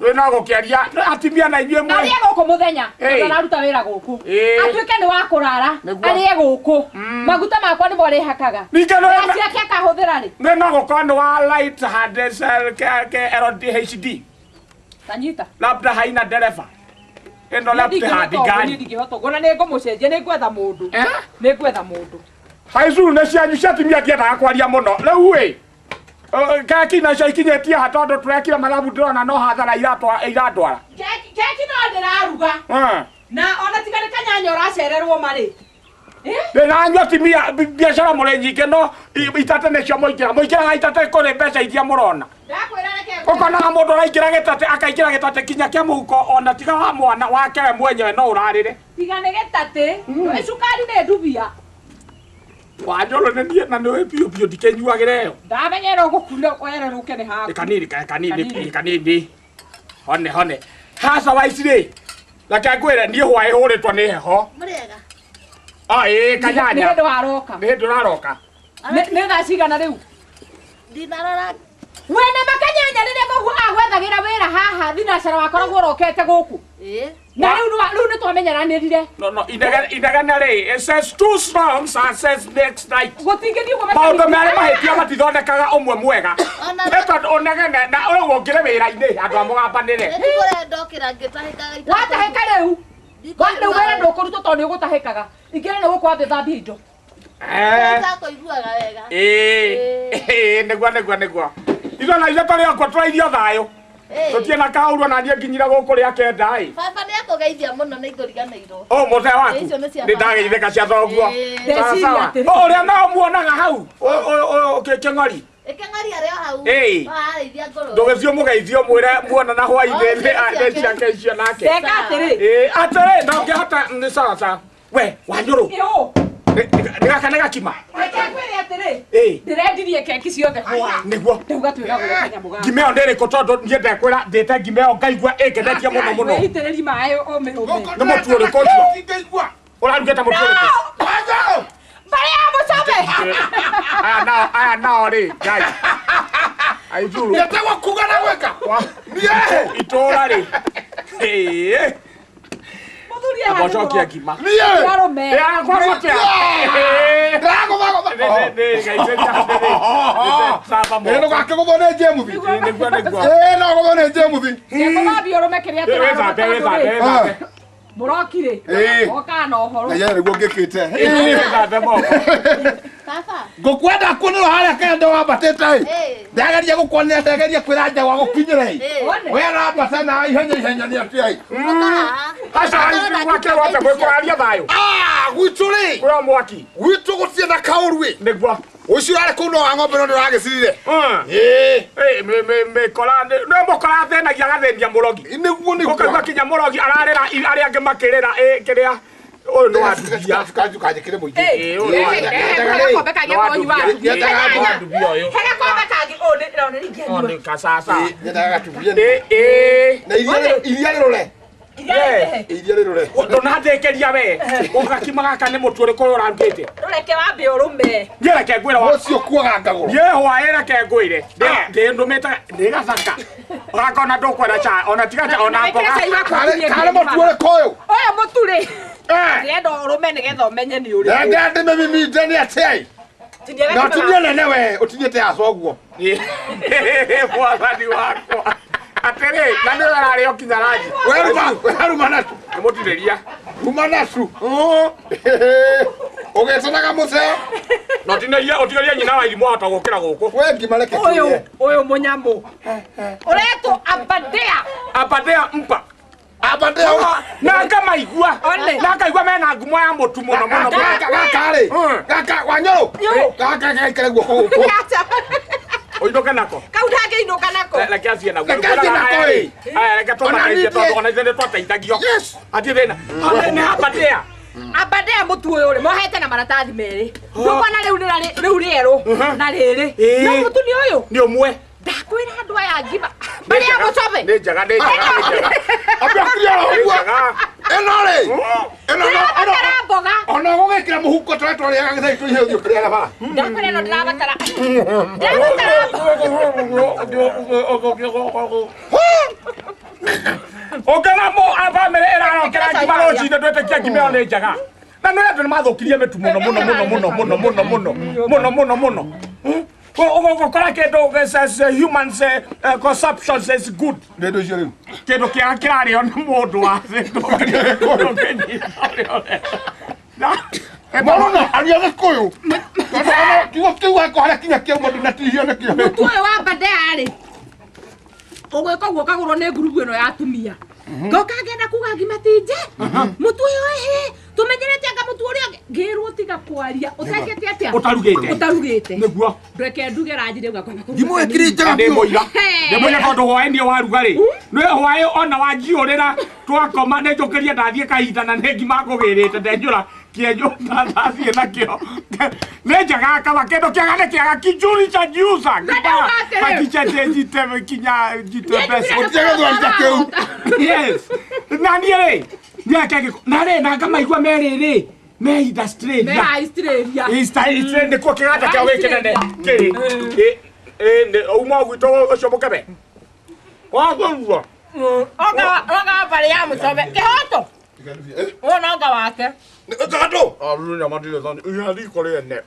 Rĩ no gũkĩaria atimia na inyuĩ mwe. Arĩe gũkũ mũthenya, Ĩĩ. tondũ araruta wĩra gũkũ. Ĩĩ. Atuĩke nĩ wa kũrara, Nĩguo. arĩe gũkũ. Maguta makwa nĩmo arĩhakaga. Ningĩ nĩ Mbeca ciake akahũthĩra rĩ? Nĩ no gũkorwo nĩ wa light hand LDHD. Tanyita. Labda haina dereva. Ĩno left hand Niĩ ngari. ndingĩhota ũguo, na nĩ ngũmũcenjia, nĩ ngwetha mũndũ. Eh? Nĩ ngwetha mũndũ. Haicuru nĩ cianyu cia atumia, ndiendaga kwaria mũno rĩu ĩ keki nacio ikinyĩtie ha, tondũ tũrekire mathabu ndĩrona no hathara irandwara. Keki no ndĩraruga. Na ona tiga nĩ kanyanya ũracererwo marĩ. Eh? Ndĩranyua atumia biacara mũrĩ nyingĩ, no itate nĩcio mũingĩra, mũingĩraga itate kũrĩ mbeca iria mũrona. Ndakwĩra reke. Ũkonaga mũndũ araingĩra gĩtate, akaingĩra gĩtate kinya kĩa mũhuko, ona tiga wa mwana wake we mwenyewe no ũrarĩre. Tiga nĩ gĩtatĩ. Cukari nĩ ndubia. Wanjũrũ nĩ niĩ na nĩ biũ biũ ndikĩnyuagĩra ĩyo. Ndamenyera ũgũkunda wererũke nĩ haku. Kanini kanini. Kanini. Kanini, hone hone haca wa ici rĩ, reke ngwĩre niĩ hwaĩ hũrĩtwo nĩ heho. Mũrĩega. Ah, ĩĩ. Nĩ Kanyanya. hĩndĩ waroka. Nĩ hĩndĩ ũraroka. Nĩ thaa cigana rĩu? Ndinarora. Wena makanyanya rĩrĩa koguo agwethagĩra wĩra haha thinacara wakoragwo ũrokete gũkũ. Ĩĩ. Na rĩu rĩu nĩ twamenyeranĩrire. No inegene inegene rĩ, it says two strong success next night. Gũtingĩthiĩ ũguo. Maũndũ merĩ mahĩtia matithondekaga ũmwe mwega. Ona nĩ tondũ ũnegene na ũyũ ũngĩrĩ wĩra-inĩ andũ a mũgambanĩre. Nĩ ndokĩra ngĩtahĩkaga. Watahĩka rĩu. Rĩu wĩra ndũkũrutwo tondũ nĩ ũgũtahĩkaga. Ingĩra nĩ gũkũ wambe thambie indo. Ndakũiguaga wega. Ĩĩ, nĩguo nĩguo nĩguo ithuĩ na ithuĩ tũrĩ okuo tũrairio thayũ, tũtirĩ na kaũru, ona niĩ nginyire gũkũ rĩa 9 ĩ. Baba nĩ akũgeithia mũno, nĩ ngũriganĩirwo. Å mũthee waku. Icio nĩ cia Nĩ ndageithĩka cia thoguo. Ĩĩ. Sawa, Ndeciria sawa. atĩrĩ. Å, ũrĩa no muonaga hau kĩng'ori. Ĩkĩng'ori arĩ o hau. Ĩĩ. Ararĩithia ngũrũwe. Ndũgĩthiĩ ũmũgeithie ũmwĩre muona na hwainĩ. Oh, Nĩ ciake icio nake. Ndeka atĩrĩ. Ĩĩ, atĩrĩ na ũngĩhota nĩ sawa sawa we Wanyũrũ. Ĩũ. Nĩ gaka nĩ gakima. Reke ngwĩre atĩrĩ. Ĩĩ. Ndĩrendirie keki ciothe hwaĩ. Nĩguo. Ndauga twĩgagũre kanyamũ gaka. Ngima ĩyo ndĩrĩkũ? Tondũ niĩ ndekwĩra ndĩte ngima ĩyo ngaigua ĩngenetie mũno mũno. Wĩitĩrĩri maĩ ũmĩrũme. Nĩ mũtu ũrĩkũ ũcio? Ndingeigua. Ũrarugĩte mũtu ũrĩkũ? Wanjũrũ. Mbarĩ ya mũcome. Aya nao, aya nao rĩ, ngai aithuru. Ngetagwo kuga na gwĩka. Niĩ. Itũra rĩ. Ĩĩ. Mũthuri Amba ũcokie ngima. Niĩ. Arũme. Kwagwo atĩa? Ndĩragũthagũtha. Nĩ Ĩĩ, ndũgakĩgũthwo nĩ Jemuthi. Nĩguo nĩguo. Ĩĩ, no gũthwo nĩ Jemuthi. Ngũthambia ũrũme kĩrĩa Wĩthambe, wĩthambe, wĩthambe. Mũrokire. Ĩĩ. Okaga na ũhoro. Na yeye nĩguo ngĩkĩte. Wĩthambe moko. Baba. Ngũkwenda kuonera harĩa kendo wambatĩte ĩ. Ĩĩ. Ndageria gũkuonera, ndageria kwĩra njawa gũkinyĩra ĩ. Ĩĩ. Wone. We arambata na ihenya ihenya nĩ atĩa ĩ. Ũka haha. Aca gwakĩrwo atĩa gwĩ kũraria thayũ? Ah, gwitũ rĩ. Kũrĩ mwaki. Gwitũ gũtirĩ na kaũru ĩ. Nĩguo. Ũcio arĩ kũu no wa ng'ombe no ndĩragĩcirire. Ĩĩ. Mĩkora nĩ mũkora athĩnagia, agathĩnia mũrogi. Nĩguo nĩguo. Ũkaigua kinya mũrogi ararĩra, arĩa angĩ makĩrĩra ĩ kĩrĩa ũyũ nĩ wandubia. Kanjĩkĩre mũingĩ. Ĩĩ, ũyũ nĩ He gakombe kangĩ konyua. wandubia ũyũ. He gakombe kangĩ ũũ ndĩrona Ũyũ ningĩanyua. nĩ kacaca. Nyendaga gatubie. Ĩ ĩ. Na iria rĩrore. Iria Iria rĩrore. Ndũnandĩkĩria we. Ũgakima gaka nĩ mũtu ũrĩkũ ũyũ ũrarugĩte? Rũreke wambe ũrũme. Niĩ reke ngwĩre wa Ũcio kuaga ngagũrũ. Niĩ hwaĩ reke ngwĩre ndĩndũmĩte nĩ gathaka ũgakona ndũkwenda cha ona tiga cha ona Wĩkĩre mboga. cai waku Karĩ ũtinie karĩ ngima. mũtu ũrĩkũ ũyũ? Ũyũ mũtu rĩ. Eh. Ndĩrenda ũrũme nĩgetha ũmenye nĩ ũrĩkũ. Ndenda ndĩmĩmiminde nĩ atĩa ĩ? Tinia Na gakima ũtinie nene we, ũtinie ta ya coguo. Mwathani wakwa, atĩrĩ na nĩ ararĩ o kinya ranji. We ruma, we ruma nacu. Nĩ mũtinĩria. Ruma nacu. Ũgĩtanaga mũceo. Na ũtinĩrie, ũtigĩrie nyina wa irimũ wahota gũkĩra gũkũ. We ngima reke Ũyũ tũrĩe. ũyũ mũnyamũ. Ũretwo Abadea. Abadea mpa. Abadea. Na ngamaigua. One. Na ngaigua mena ngumo ya mũtu mũno mũno mũno. Gaka gaka rĩ. Gaka Wanyũrũ. Yo. Gaka gaikare guoko gũkũ. Acha. Ũinũke nako. Kau ndangĩinũka nako. Reke athiĩ naguo. Reke athiĩ nako, ĩ. Aya, reke tũmateithie tondũ ona ithuĩ nĩtwateithagio. Yes. Hatirĩ thĩna. Nĩ Aberdare. Aberdare mũtu ũyũ rĩ mohete na maratathi merĩ. Ndũkona rĩu rĩu rĩerũ na rĩrĩ. Ĩĩ. No mũtu nĩ ũyũ. Nĩ ũmwe. Ndakwĩra andũ aya ngima. Marĩa mũcobe. Nĩ njega, nĩ njega, nĩ njega. Ambia kũrĩa Nĩ ũguo. njega. Ĩno rĩ. Ĩno no Ndĩrabatara mboga. ona gũgĩkĩra mũhuko tũrĩa twarĩaga gĩtheri tũihe ũthiĩ ũkĩrĩaga bara. Ndakwĩra ĩno ndĩrabatara. Ndĩrabatara Ũngĩona bamĩrĩ ĩrarokera ngima rũcinĩ ndwĩtĩkia ngima ĩyo nĩ njega. Na nĩ andũ nĩ mathũkirie mĩtu mũno mũno mũno mũno mũno mũno mũno mũno mũno mũno. Ũgũkora kĩndũ human consumption is good. Nĩ indo icio rĩu. Kĩndũ kĩega kĩrarĩo nĩ mũndũ wa thĩ ndũngĩnyita ũrĩa Marona aria Gĩkũyũ. Tondũ ona kiugo kĩu angĩkorwo harĩa kinya kĩauma ndũnatihio nĩkĩo. Mũtu ũyũ wa Aberdare rĩ ũgwĩka ũguo ũkagũrwo nĩ ngurubu ĩno ya atumia. Ngoka ngenda kuga ngima ti nje. Mũtu ũyũ ĩhĩ tũmenyerete anga mũtu ũrĩa ũngĩ. Ngĩrwo tiga kwaria ũtekĩte atĩa? Ũtarugĩte. Ũtarugĩte. Nĩguo. Ndweke nduge ranjire ũgakoma kũruga. Ngima ĩkĩrĩ njega Ndĩ biũ. mũira. Ndĩ mũira tondũ hwaĩ-inĩ waruga rĩ. Nĩ hwaĩ ona wanjiũrĩra twakoma nĩ njũkĩrie ndathiĩ kahinda na nĩ ngima ngũgĩrĩte ndenjũra kĩenyo ndathiĩ nakĩo. Nĩ njega kaba kĩndũ kĩega nĩ kĩega kijuri cha jiuza. Ndauga atĩrĩ. Kicha kinya jite pesa. Gũtirĩ gĩthweri ta kĩu. Yes. Na niĩ rĩ nĩ ake na rĩ na ngamaigua merĩ rĩ me Australia. Me Australia. Australia nĩkuo kĩganda kĩao gĩ kĩnene kĩrĩ. Ĩ uma gwitũ ũcio mũkebe. Wagũrwo. Oga oga barĩ ya mũcobe. Kĩhoto. Ũyũ no nga wake. Gatũ. Iya riko rĩene.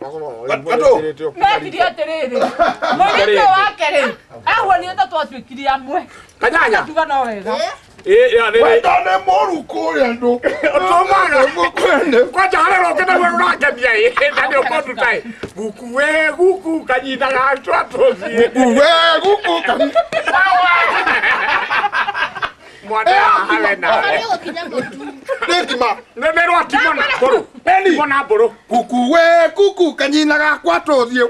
Gatũ. Mekire atĩrĩrĩ. Mũirĩtu wake rĩ ahuanire ta twatuĩkire amwe. Kanyanya. Tuga no wega. Ĩ ya nĩ. Wendo nĩ mũru kũrĩa andũ. Tũmaga. Mũkwene. Kwanja harĩa ũroke naguo ũrakenia ĩ na nĩ ũkũnduta ĩ. Guku we guku kanyina gacwa tũthiĩ. Uwe guku kani. Mwana hawe nawe. Nĩ gũkinya mũtu. Nĩ ngima. Nĩ nĩ rwa timona mbũrũ. Eni. Timona mbũrũ. Kuku we kuku kanyina gakwa tũthiĩ.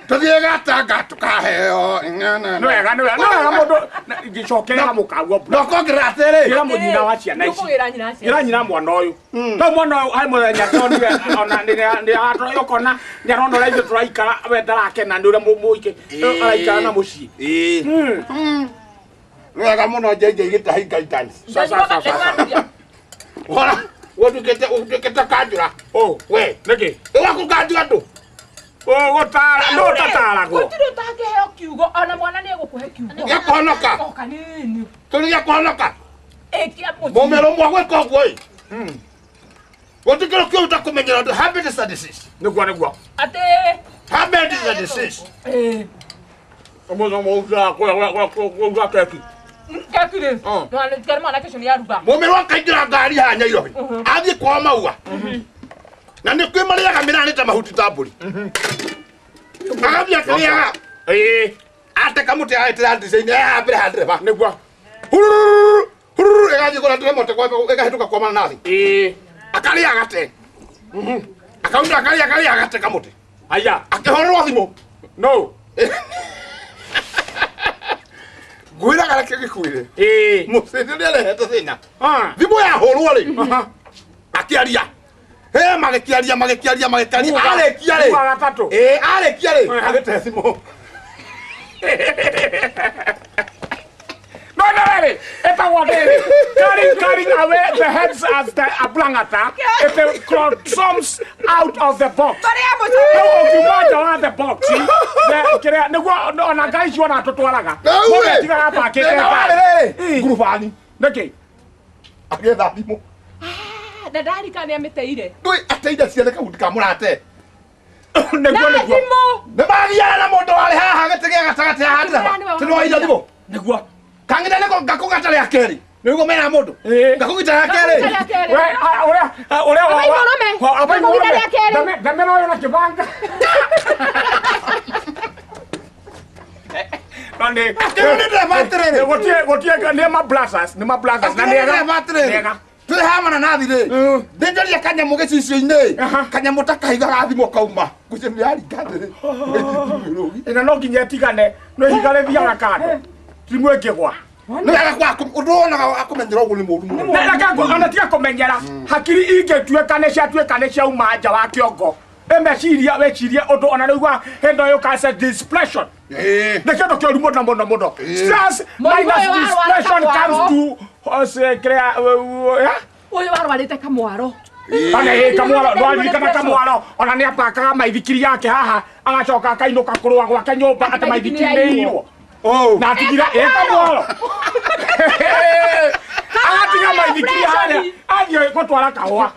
Tũthiĩ gatanga tũkaheo. Nĩ wega nĩ wega nĩ wega mũndũ ngĩcokerera mũkaguo Na ũkongerera atĩrĩ. Ĩra mũnyina wa ciana ici. Ndũkũgĩra nyina ciana. Ĩra nyina mwana ũyũ. No mwana ũyũ harĩ mũthenya tonire ona nĩ ũkona nĩ arona ũrĩa ithuĩ tũraikara we ndarakena nĩ ũrĩa mũike araikara na mũciĩ. Ĩĩ. Nĩ wega mũno JJ gĩtahi guidance. Sa sa sa sa. Wona ũtuĩkĩte kanjũra. Oh, We. nĩkĩ? Ĩgakũkanjũra ndũ. Ũgũtara nũ ũtataragwo. Gũtirĩ ũtangĩheo kiugo ona mwana nĩ egũkũhe kiugo. Gĩa kũhonoka. O kanini. Tũrĩ gĩa kũhonoka. Ĩkia mũciĩ. Mũmero mwa gwĩka ũguo ĩ. Gũtikĩrĩ kĩũru ta kũmenyera ũndũ. Habit is a disease. Nĩguo nĩguo. Atĩ Habit is a disease. ĩ Mũthenya ũruga keki. keki rĩ. Mwana mwanake ũcio nĩ aruga. Mũmero akaingĩra ngari haha Nyairobi. Athiĩ kwao Maua. Na nĩ kwĩ marĩaga mĩrani ta mahuti ta mbũri. Agathiĩ akĩrĩaga. Ĩĩ Ate kamũtĩ agetĩra ndirica-inĩ ehambĩre ha ndereba. nĩguo. Hurururu, hurururu, ĩgathiĩ kũrĩa ndereba mũtĩ ĩkahĩtũka kwa mananathi. Ĩĩ. Akarĩa agate. Akauma akarĩa akarĩa agate kamũtĩ. Aya. Akĩhũrĩrwo thimũ. No. Ngwĩraga reke gĩkuĩre. Ĩĩ. Mũcĩndĩ nĩ arehete thĩna. Ah. Thimũ yahũrwo rĩ. Akĩaria. He magĩkĩaria magĩkĩaria magĩkĩaria. Arĩkia rĩ. Muga gatatũ. Ĩĩ arĩkia rĩ. Agĩte thimũ. No, no, no, ĩtagwo rĩrĩ carrying away the heads as the ablangata it comes out of the box. Barĩ ya mũcobe. Rĩu ũngiuma nja wa the box kĩrĩa nĩguo ona ngai icio ona tũtwaraga Rĩu Mũndũ ĩ, atigaga apakĩte thĩna warĩ ngari. rĩrĩ, ngurubani Nĩkĩ? agĩetha thimũ. Na ndarika nĩ amĩteire. Ndũĩ ateire ciana kahundi ka mũrate. Nĩguo Na nĩguo thimũ. Nĩ magiana na mũndũ warĩ haha gĩtĩ gĩa gatagatĩ haha ndereba. Nĩ Tĩ nĩwaira thimũ. nĩguo. Kang'itha nĩko ngakũgata rĩa kerĩ. Nĩguo mena mũndũ. Ĩĩ. Ngakũgita rĩa kerĩ. Ngakũgita rĩa kerĩ. We, ũrĩa ũrĩa Abai mũrũme. abai Ngakũgita mũrũme. rĩa kerĩ. Ndemera ũyũ na kĩbanga. No nĩ Akĩrwo nĩ ndereba atĩrĩrĩ. gũtirĩ gũtirĩ nĩ ma brothers nĩ ma brothers na Akĩrwo nĩ nĩega ndereba atĩrĩrĩ. nĩega. Twĩ Tũrĩ haha mananathi rĩ, ndĩnjoria kanyamũ gĩcicio-inĩ, kanyamũ ta kahiga ga thimũ kauma. Ngwĩciria nĩ yaringa thĩ rĩ. Ĩna no nginya ĩtigane no ihiga rĩthiaga kando timũ ĩngĩgwa. Nĩ wega kwa ũndũ wonaga wa kũmenyera ũguo nĩ mũũru mũno. Na reke ona tiga kũmenyera hakiri ingĩtuĩka nĩ ciatuĩka nĩ ciauma nja wa kĩongo ĩmeciria wĩcirie ũndũ ona rĩu wa hĩndĩ ĩyo ũka depression. Nĩ kĩndũ kĩũru mũno mũno mũno. Stress Mũrimũ minus ũyũ warwara depression kamwaro. comes to us, kĩrĩa yeah? Ũyũ warwarĩte kamwaro. Ona ĩ kamwaro ndwaririkana kamwaro ona nĩ apakaga maithikiri yake haha agacoka akainũka kũrũa gwake nyũmba atĩ maithikiri nĩ irwo na atigire ĩ kamwaro agatiga maithikiri harĩa athiĩ gũtwara kahũa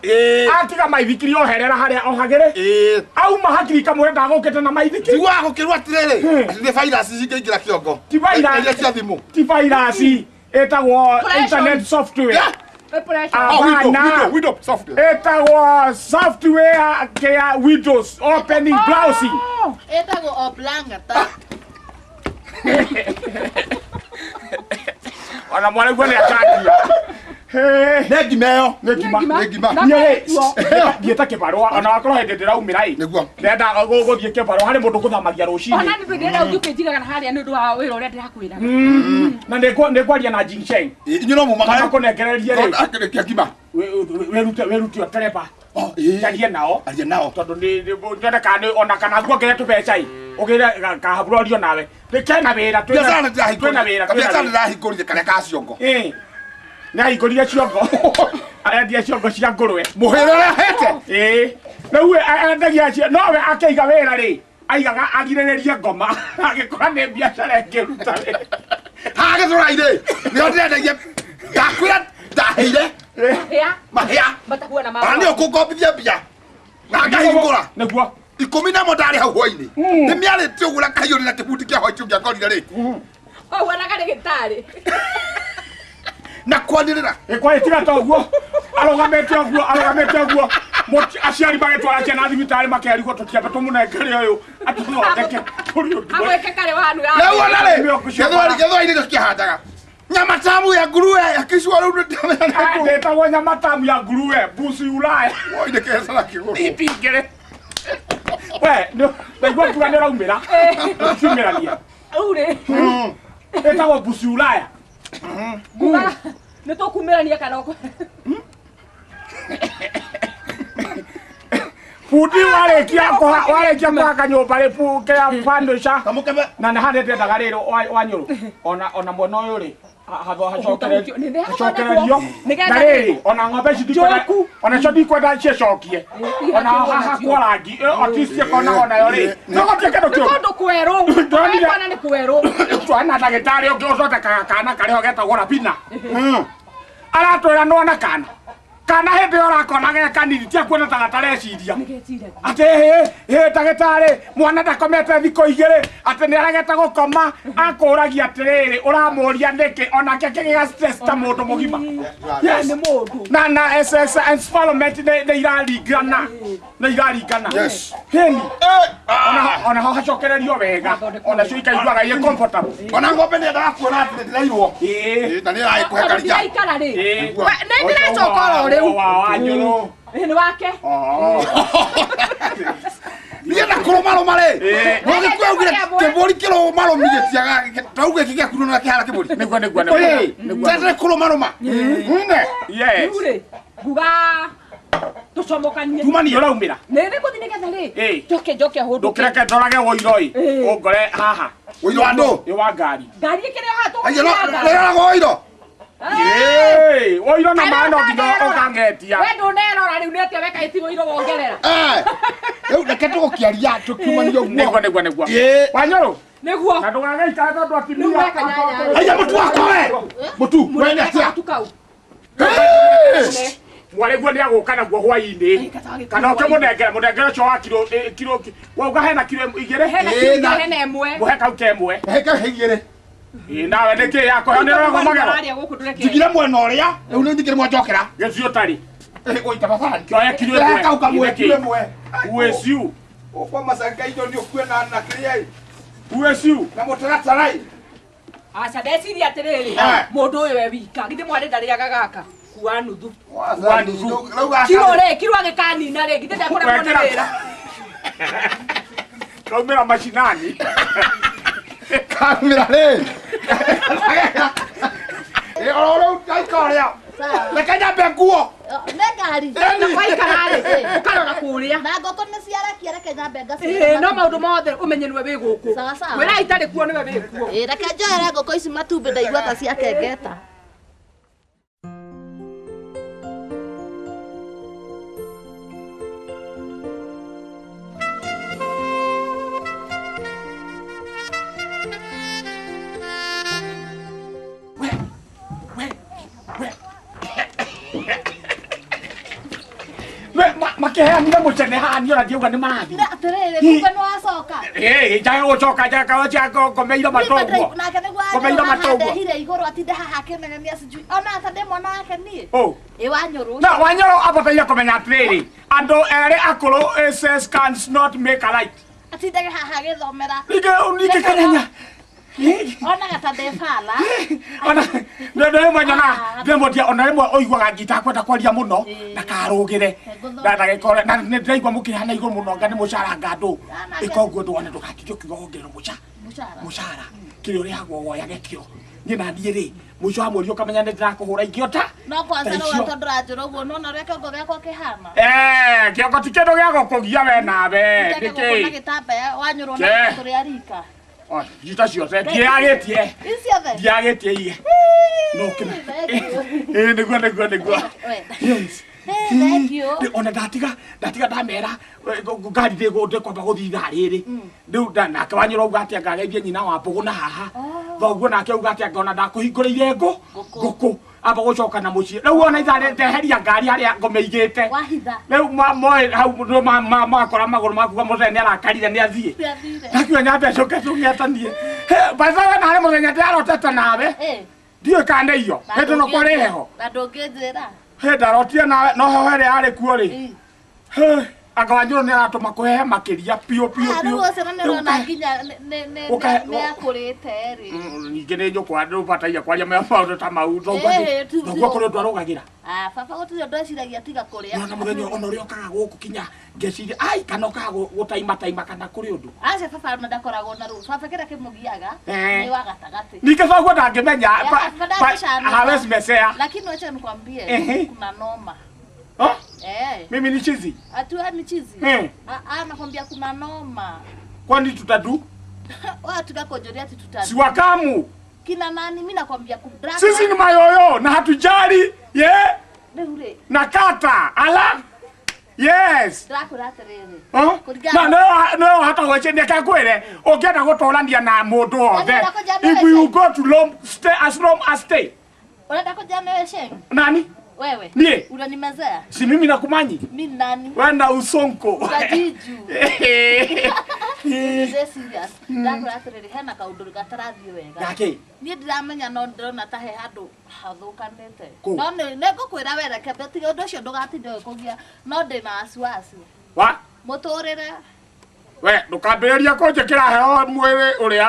atiga maithikiri oherera harĩa ohagĩrĩ auma hakiri kamwe ndagũkĩte na maithikiri. Tiguaga gũkĩrwo atĩrĩrĩ, atĩ nĩ virus cingĩingĩra kĩongo. Ti virus. Iria cia thimũ. Ti virus, ĩtagwo Pressure. internet software. Yeah. Nĩ pressure. Ah. Oh, window, Hapana. window, window software. Ĩtagwo software kĩa Windows opening browsing. Ĩtagwo oblangata. Ona mwarĩguo nĩ akandia. Nĩ ngima ĩyo. Nĩ ngima. Nĩ Nĩ ngima. Na Niĩ rĩ, kũrĩkuo. thiĩte kĩbarũa ona wakorwo hĩndĩ ndĩraumĩra ĩ Nĩguo. ndĩrenda gũthiĩ kĩbarũa harĩ mũndũ ngũthamagia rũcinĩ. Ona nĩ ndĩrenda ũthiĩ ũkĩnjigaga na harĩa nĩ ũndũ wa wĩra ũrĩa ndĩrakwĩraga. Na nĩ ngwaria na Jingsheng Inyuĩ no mumaga. kana kũnengererie rĩ Akĩrĩkia ngima. wĩrute ũtereba Oh, ĩĩ. njarie nao Aria nao. tondũ nĩ nyonekaga nĩ ona kana nguongerere tũbeca ĩ ũgĩre kahaburorio nawe nĩ kena wĩra Biacara nĩ twĩna wĩra ndĩrahingũrire. twĩna Biacara nĩ wĩra. ndĩrahingũrire karĩa ka ciongo. Ĩ nĩ ahingũrire ciongo arendia ciongo cia ngũrwe. Mũhĩra ũrĩa ahete. Ĩ rĩu endagia nowe akĩiga wĩra rĩ aigaga agirĩrĩrie ngoma agĩkora nĩ biacara ĩngĩruta wĩra. Haha gĩthũrai-rĩ, nĩho ndĩrendagia. Ndakwĩra ndaheire Hĩa, mahĩa. matakuona Ona nĩ ma. ũkũngombithia mbia. Na ngahingũra. Nĩguo. 14 ndarĩ hau hwainĩ. Nĩ mĩarĩtie ũguo na kahiũ na kĩbundi kĩa hwaiti ũngĩakorire rĩ. Ũguonaga nĩ gĩtarĩ. Na kwanĩrĩra. Ĩkwarĩ tiga ta ũguo arũgamĩte ũguo arũgamĩte ũguo aciari magĩtwara ciana thibitarĩ makerigwo tũtiambe tũmũnengere ũyũ atũthondeke tũrĩ ũndũ. Agwĩke karĩ wanu ya. Rĩu ona rĩ, Mĩoko cio gĩthweri gĩthweri nĩkĩo kĩahandaga. Nyama tamu ya nguruwe ya kicua rĩu nĩndamenya nĩ nguruwe. Ndĩtagwo nyama tamu ya nguruwe mbuci Ulaya. Woi nĩ kĩhecara kĩgũrũ. Ipingĩre we ndaigua ngiuga nĩ ũraumĩra ũkiumĩrania. Rĩu rĩ, Ĩtagwo mbuci Ulaya. nguga nĩ tũkumĩrania kana ũkũ. Bundi warĩkia kũhaka nyũmba rĩ kĩa furniture Kamũkebe. Na nĩ harĩa ndĩendaga rĩrĩ wa nyũrũ ona mwena ũyũ rĩ Ũhutahutio. Nĩ ndĩrathondekwo. hacokererio Nĩgetha na rĩrĩ ona ng'ombe ici ndikwenda Njoku. ona cio ndikwenda ciĩcokie ona Ihakĩrwo hahakwo nacio. rangi oticie kona onayo rĩ nĩgũtirĩ kĩndũ Nĩ kĩũru. kũndũ kwerũ. Ndonire- Kwana nĩ kwerũ. Twana ndagĩtarĩ ũngĩ ũthondekaga kana karĩho getagwo Rabina aratwĩra nĩwona kana kana hĩndĩ ĩyo ũrakona ge kanini tia kuona ta gatareciria Nĩgeciragia. atĩ hĩ hĩ ndagĩtarĩ mwana ndakomete thikũ igĩrĩ atĩ nĩ aregete gũkoma akũragia atĩrĩrĩ ũramũria nĩkĩ onake akĩgĩa stress ta mũndũ mũgima. Yes. Nĩ mũndũ. Na SS environment nĩ iraringana nĩ iraringana. Yes. Hĩni Eh, ah. ona ho hacokererio wega ona cio ikaiguaga irĩ comfortable. Ona ng'ombe nĩ endaga kuona atĩ nĩ ndĩrairwo. Ĩĩ. Ĩ, na nĩ ĩragĩkũhe Tondũ karija. ndiraikara rĩ. Ĩĩ. Nĩguo. Nĩ ndĩracoka oro rĩu. Wa nyũrũ. Ĩ, nĩ wake. Niĩ na kũrũmarũma rĩ. Ĩ. Mũgĩkũyũ augire kĩbũri kĩrũmarũmi gĩtiaga tauge gĩgĩakunwo na kĩhara kĩbũri. Nĩguo nĩguo nĩguo. Ĩ, tete kũrũmarũma. Nne. Yes. Rĩu rĩ, nguga tũcomokanie. Tumani ũraumĩra. Nĩ nĩngũthiĩ nĩgetha rĩ. Ĩ. Njoke njoke hũndũke. Ndũkĩreke ndorage wũiro ĩ. Ĩ. Ũngore haha. Ũiro wa ndũ. Ĩ wa ngari. Ngari ĩkĩrĩ o haha Aiyo no tũgũthiĩ rĩroragwo ũiro. Ĩ, wũiro na maĩ no nginya ũkang'etia. We ndũnerora rĩu nĩ atĩa weka ĩti wũiro wongerera. Eh. Rĩu reke tũgũkĩaria tũkiumania ũguo. Nĩguo nĩguo nĩguo. Ĩ. Wanyũrũ. Nĩguo. Na ndũgagĩikare tondũ atumia. Rĩu weka nyanya. Aiya mũtu wakwa we. Mũtu we nĩ atĩa? Mũtu kau. Eh. Mwarĩguo nĩ agũka naguo hwainĩ. Kana ũkĩmũnengere mũnengere ũcio wa kiro kiro wauga hena kiro igĩrĩ. Hena Ĩ, kiro na- igĩrĩ na ĩmwe. Mũhe kau kemwe. Heka hegere. Ĩ nawe nĩkĩ yakwa nĩ ũragwo magego. Ararĩa gũkũ ndũreke. Njigire mwena ũrĩa, rĩu nĩ njigire mwanjokera. Gĩcio ũtarĩ. Eh, gũita macani. Kĩoya kiro ĩmwe. Kau kamwe kiro ĩmwe. Ueciu. Ũkwa macanga indo nĩ ũkue na na kĩrĩa ĩ. Ueciu. Na mũtaratara ĩ. Aca ndeciria atĩrĩrĩ Eh. mũndũ ũyũ e wika githĩ mwarĩ ndarĩaga gaka. Gũkua nuthu. Wa nuthu. Rĩu gaka- Kiro rĩ, kiro agĩkanina rĩ, githĩ ndekũremwo nĩ wĩra. Kaumĩra macinani. Kamĩra rĩ. Ĩ, oro rĩu ndaika ũrĩa. Reke nyambe nguo. Nĩ ngari. Na waikara rĩ, ũkarora kũrĩa. Na ngũkũ nĩ ciarekia reke nyambe Ĩĩ, ngacihe. no maũndũ mothe ũmenye nĩwe wĩ gũkũ. Sawa, sawa. Wĩra itarĩ kuo nĩwe wĩ kuo. Ĩĩ, reke njoere ngũkũ ici matumbĩ ndaigua ta ciakengeta. We, we, we. We, makĩheanire mũcene haha niĩ ona ndiauga nĩ marathiĩ. Na atĩrĩrĩ, kumbe nĩ wacoka. Ĩĩ, njaga gũcoka njaga kawa ngomeire matoguo. Nake nĩguo Ngomeire matoguo. andehire igũrũ atinde haha akĩnegenia sijui. Ona ata ndĩ mwana wake niĩ. Oh. Ĩ wanyũrũ. Na Wanyoro abataire kũmenya atĩrĩrĩ, andũ erĩ akũrũ it says can not make a right. Atindage haha agĩthomera. Ningĩ ningĩ kanyanya. Onaga ta ndĩ bala. Ona nĩ rĩmwe nyonaga rĩmwe ndia ona rĩmwe ũiguaga ngitakwenda kwaria mũno ndakarũgĩre na ndagĩkore na nĩ ndĩraigua mũkĩhana igũrũ mũno nga nĩ mũcara nga andũ ĩka ũguo ndũone ndũgatinde ũkiuga wongererwo mũcara Mũcara. mũcara kĩrĩa ũrĩhagwo woyage kĩo niĩ na niĩ rĩ mũico wa mweri ũkamenya nĩ ndĩrakũhũra ingĩota No kwanza ta rĩu icio. tondũ ũranjũra ũguo nĩwona ũrĩa kĩongo gĩakwa kĩhana. Eh, kĩongo ti kĩndũ gĩa gũkũgia we nawe Ndege gũkũ na nĩkĩ gĩtambaya wanyũrwo Ke. na tũrĩ a rika. Oh, njita ciothe ndiagĩtie Ici ciothe. ndiagĩtie iye no kĩna Thank you. ĩ nĩguo nĩguo nĩguo We. yes Hey, thank you. Rĩ, ona ndatiga ndatiga ndamera ngari ndĩkwamba gũthiĩ ithaa rĩrĩ rĩu nake wanyũra auga atĩ anga ageithie nyina wa mbũgũ na haha thoguo nake auga atĩ anga ona ndakũhingũrĩire ngũ Ngũkũ. ngũkũ amba gũcoka na mũciĩ rĩu ona ithaa rĩrĩ ndeheria ngari harĩa ngũmĩigĩte Wahitha. rĩu moe hau nĩ makora magũrũ makuga mũthee nĩ arakarire nĩ athiĩ Nĩathire. ndakiuga nyambe njoke tũng'etanie bathawe narĩ mũthenya ndĩrarotete nawe Eh. ndiũĩ kana nĩ iyo na hĩndĩ ĩno kwarĩ heho Na ndũngĩnjĩra. hĩ ndarotire nawe no heho ĩrĩa yarĩ kuo rĩ Ĩ. Hĩ, anga wanjũrũ nĩ aratũma kũhehe makĩria piũ piũ Ah, piũ rĩu ũcio na nĩũrona nginya Ũkahe- nĩ akũrĩte rĩ. Ningĩ nĩ njũkwa ndũbataire kwaria maũndũ ta mau Ĩĩ, thoguo kũrĩ ũndũ arũgagĩra Ah, baba gũtirĩ ũndũ eciragia tiga kũrĩa. nona mũthenya ona ũrĩa ũkaga gũkũ kinya ngeciria ai kana ũkaga gũtaimataima kana kũrĩ ũndũ Aca baba ona ndakoragwo na rũu. Baba kĩrĩa kĩmũgiaga Eh. nĩ wa gatagatĩ. ningĩ thoguo ndangĩmenya Ya, baba ndangĩcanũka. hawezi mesea Lakini wacha nikwambie Ehe. kuna noma. Oh, Eh. mimi ni chizi Atua ni chizi. Eh. Ah, ah, nakwambia kuna noma. kwani tutadu Wewe tukakonjoria ati tutadu. si wakamu Kina nani mimi nakwambia kudra. sisi ni mayoyo na hatujali ye Rĩu rĩ, na kata ala yes ndĩrakwĩra atĩrĩrĩ. Oh? Kũringana- Na no hata gwĩciria reke ngwĩre ũngĩenda gũtũrania na mũndũ wothe Ũrenda kũnjia if you go to long stay as long as stay Unaenda kujia sheng? nani Wewe. Niĩ? Unanimezea? si mimi nakumanyi Mimi ni nani? wenda usonko Ukajiju. Ndĩ serious. Ndakwĩra atĩrĩrĩ hena kaũndũ gatarathiĩ wega. gakĩ Niĩ ndiramenya no ndĩrona ta he handũ hathũkanĩte. Kũ? No nĩ ngũkwĩra we reke tiga ũndũ ũcio ndũgatinde ũgĩkũgia no ndĩna wasiwasi. wa Mũtũrĩre we ndũkambĩrĩrie kũnjĩkĩra heho mwĩrĩ ũrĩa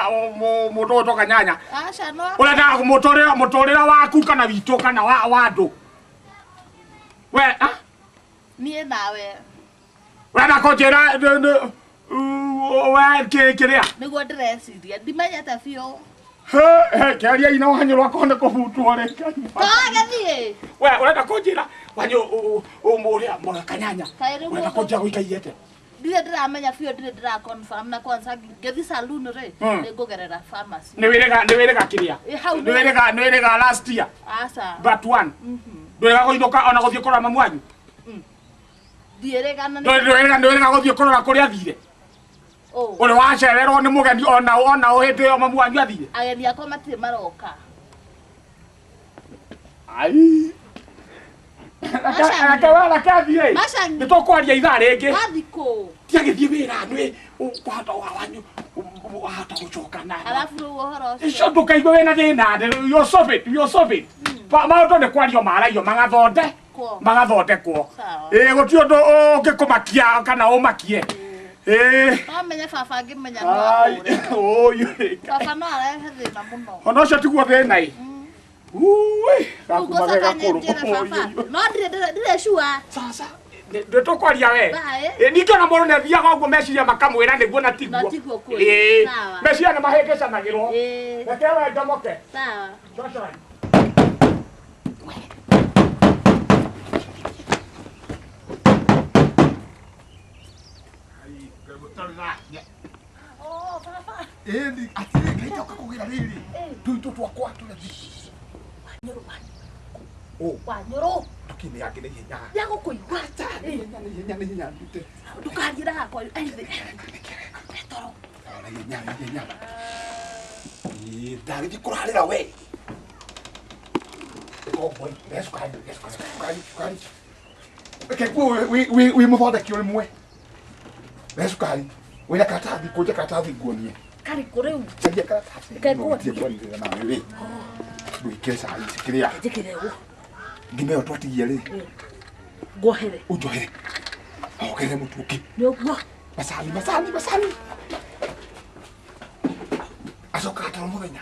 mũndũ ũyũ toka nyanya aca no ũrenda mũtũrĩre mũtũrĩre waku kana witũ kana wa andũ we ah? niĩ nawe wenda kũnjĩra we kĩrĩa nĩguo ndĩreciria ndimenyete biũ. kĩaria ina wanyu rwakwa nĩ kũbutwo rĩ Tũgagĩthiĩ. we ũrenda kũnjĩra wanyu ũrĩa moyo kanyanya Kaĩ rĩu ũrenda mũndũ- kũnjĩra gũikaire atĩa Ndirĩ ndĩramenya biũ ndirĩ ndĩra confirm na kwanza ngĩthiĩ saloon rĩ nĩ ngũgerera pharmacy. nĩ wĩrĩga nĩ wĩrĩga kĩrĩa Ĩ, hau nĩ wĩrĩga nĩ wĩrĩga last year Aca. but one ndwĩrĩga kũinũka ona gũthiĩ kũrora mamu wanyu Ndiĩrĩga na nĩ ndwĩrĩga ndwĩrĩga gũthiĩ kũrora kũrĩa athire Oh. ũrĩ wacererwo nĩ mũgeni ona ona hĩndĩ ĩyo mamu wanyu athire Ageni akwa matirĩ maroka. ai Macangi. reke we reke athiĩ Macangi. nĩ tũkwaria ithaa rĩngĩ Wathiĩ kũ? tiagĩthiĩ wĩra nĩ ũkũhota wanyu wahota gũcoka na Arabu rĩu ũhoro icio ũcio. ndũkaigue wĩna thĩna you solve it you solve it maũndũ nĩ kwario maragio magathonde Kwo. magathondekwo Sawa. ĩĩ gũtirĩ ũndũ ũngĩkũmakia kana ũmakie ĩĩ No menye baba angĩmenya no Ai, ahũre. ũyũ Baba no arehe thĩna mũno. ona ũcio tiguo thĩna ĩ Ui, gakuma ge gakũrũ. Njĩra baba. No ndirĩ ndirĩ sure. Sasa nĩ tũkwaria we. Bye. Ĩ, ningĩ ona mũndũ nĩathiaga ũguo meciria makamwĩra nĩguo na tiguo. Na tiguo kweli. Ĩ, Sawa. meciria nĩ mahĩngĩcanagĩrwo. Ĩ. Reke we njomoke. Sawa. Cocorai. Oh, baba. Ĩni atirĩ ngai ndoka kũgĩra rĩrĩ tũitũ twakwa tũrĩa Ũ. Wanyũrũ. tũkinĩange na ihenya Ya gũkũigua. na ihenya na ihenya na ihenya ndute Ndũkanjĩra hakwa. Aithe. Toro. na ihenya na ihenya Ĩ, ndagĩthiĩ kũrarĩra we Ĩkomboi, rehe cukari, rehe cukari, cukari, cukari. Reke nguo wĩ mũthondeki ũrĩ mwe rehe cukari wĩna karatathi kũnja karatathi nguonie Karĩ kũ rĩu? caria karatathi Reke nguonie. Ndũgĩtie kwaranĩria nawe wĩ ndũgĩkĩre cai ici kĩrĩa Njĩkĩre ũũ. ngima ĩyo twatigia rĩ Nguohere. ũnjohere ongerere mũtu ũngĩ Nĩ ũguo. macani macani macani acokaga toro mũthenya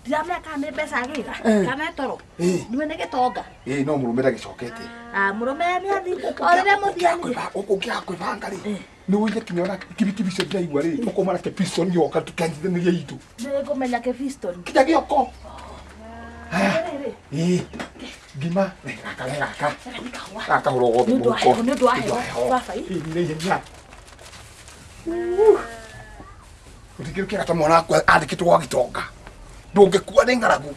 Ndiramenya kana nĩ mbeca agĩra. Eh. Kana toro. Eh. Nĩwe nĩ gĩtonga. ĩĩ no mũrũme ndagĩcokete Ah, mũrũme nĩ athi. O rĩrĩa mũthianire. ũngĩaga kwĩbanga rĩ nĩ ũige kinya ona kibikibi icio ndĩraigua rĩ ũkoma na kĩpistoni yoka tũkanjithanĩria itũ Nĩ ngũmenya kĩbistoni. kinya gĩoko Rĩrĩ. ĩĩ ngima rehe gaka rehe gaka Nĩ kahũa. gaka hũra gothe Nĩ ũndũ wa mũhuko. heho, nĩ ũndũ wa Nĩ ũndũ wa heho. heho. Baba, ĩ. Ĩĩ, nĩ ihenya gũtikĩrĩ kĩega ta mwana wakwa andĩkĩtwo gwa gĩtonga ndũngĩkua nĩ ng'aragu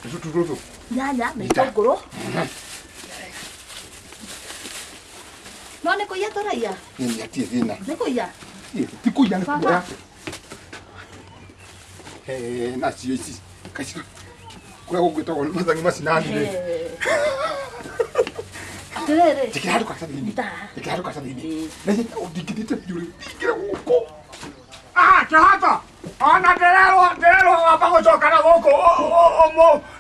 tũtũ tũtũ Nyanya na Ita. itũngũrũ. No nĩ kũiya tũraiya. nĩ atirĩ thĩna Nĩ kũiya. ti kũiya nĩ Baba. kuoya Eh, nacio ici kaci kũrĩa gũgwĩtagwo nĩ mathangi macinani rĩ Atĩrĩrĩ. njĩkĩra handũ karatathi-inĩ Ita. njĩkĩra handũ karatathi-inĩ na ihenya ũndingithĩte biũ rĩ ndingĩre gũkũ Ah, kĩhoto ona ndĩrerwo ndĩrerwo wamba gũcoka na gũkũ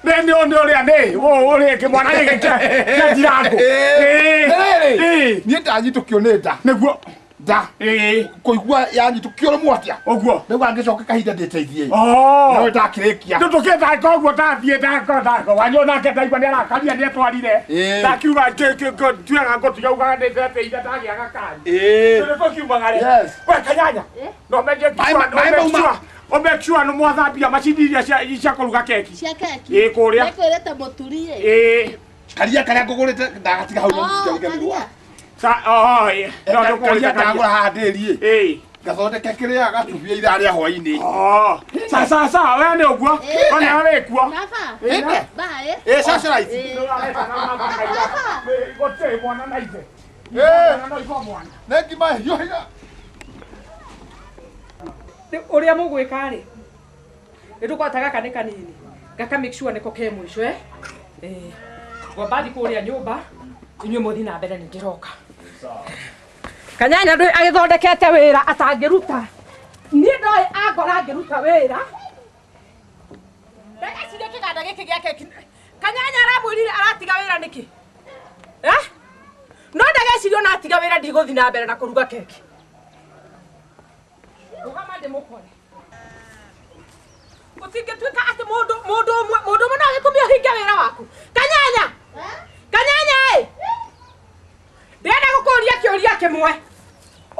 nĩ nĩ nĩ ũrĩa nĩ ũrĩa kĩmwana gĩkĩ kĩa ndirangũ. Ĩĩ. Rĩrĩ, Ĩĩ. niĩ ndanyitũkio nĩ nda Nĩguo. nda Ĩĩ. kũigua yanyitũkio rĩmwe atĩa Ũguo. rĩu angĩcoka kahinda ndĩteithie Oh. no ndakĩrĩkia Nĩ tũkĩte koguo ndathiĩ ndako ndako wanyu nake ndaigua nĩ arakaria nĩ etwarire Ĩĩ. ndakiuga ntuaga ngũtiga ugaga nĩ ndeteire ndagĩa gakari Ĩĩ. Tũrĩ tũkiumagare Yes. we kanyanya no menje Maĩ mauma. o make sure nĩ mwathambia macini iria cia cia kũruga keki Cia keki. Ĩĩ, kũrĩa. Nĩ kwĩrĩte mũturi ĩ. Ĩĩ. karia karĩa ngũgũrĩte ndagatiga hau Oh, nĩnjariganĩrwo karia. Sa oh ĩĩ. No karia ndũkũgũrĩte ndagũra haha ndĩrie Ĩĩ. ngathondeke kĩrĩa gatubia ithaa rĩa hwainĩ Oh. Sa sa sa we nĩ ũguo Ĩĩ. ona wĩ kuo Baba. Ĩĩ. Bye. ĩ socialite Ĩĩ. Gũtirĩ mwana na ithe. Ĩĩ. Mwana no ithe mwana. nĩ ngima hiũhia Ũrĩa mũgwĩka rĩ nĩ tũkwata gaka nĩ kanini gaka make sure nĩko ke mũico eh Eh, ngwamba thiĩ kũrĩa nyũmba inyuĩ mũthiĩ na mbere nĩ ndĩroka kanyanya ndũ agĩthondekete wĩra atangĩruta niĩ ndoĩ angora ngĩruta wĩra ndageciria kĩganda gĩkĩ gĩa keki kanyanya aramwĩrire aratiga wĩra nĩkĩ eh no ndageciria ona atiga wĩra ndigũthiĩ na mbere na kũruga keki rũgama ndĩmũkore gũtingĩtuĩka atĩ mũndũ mũndũ ũmwe mũndũ ũmwe no agĩtũme ũhinge wĩra waku kanyanya kanyanya ĩ ndĩrenda gũkũria kĩũria kĩmwe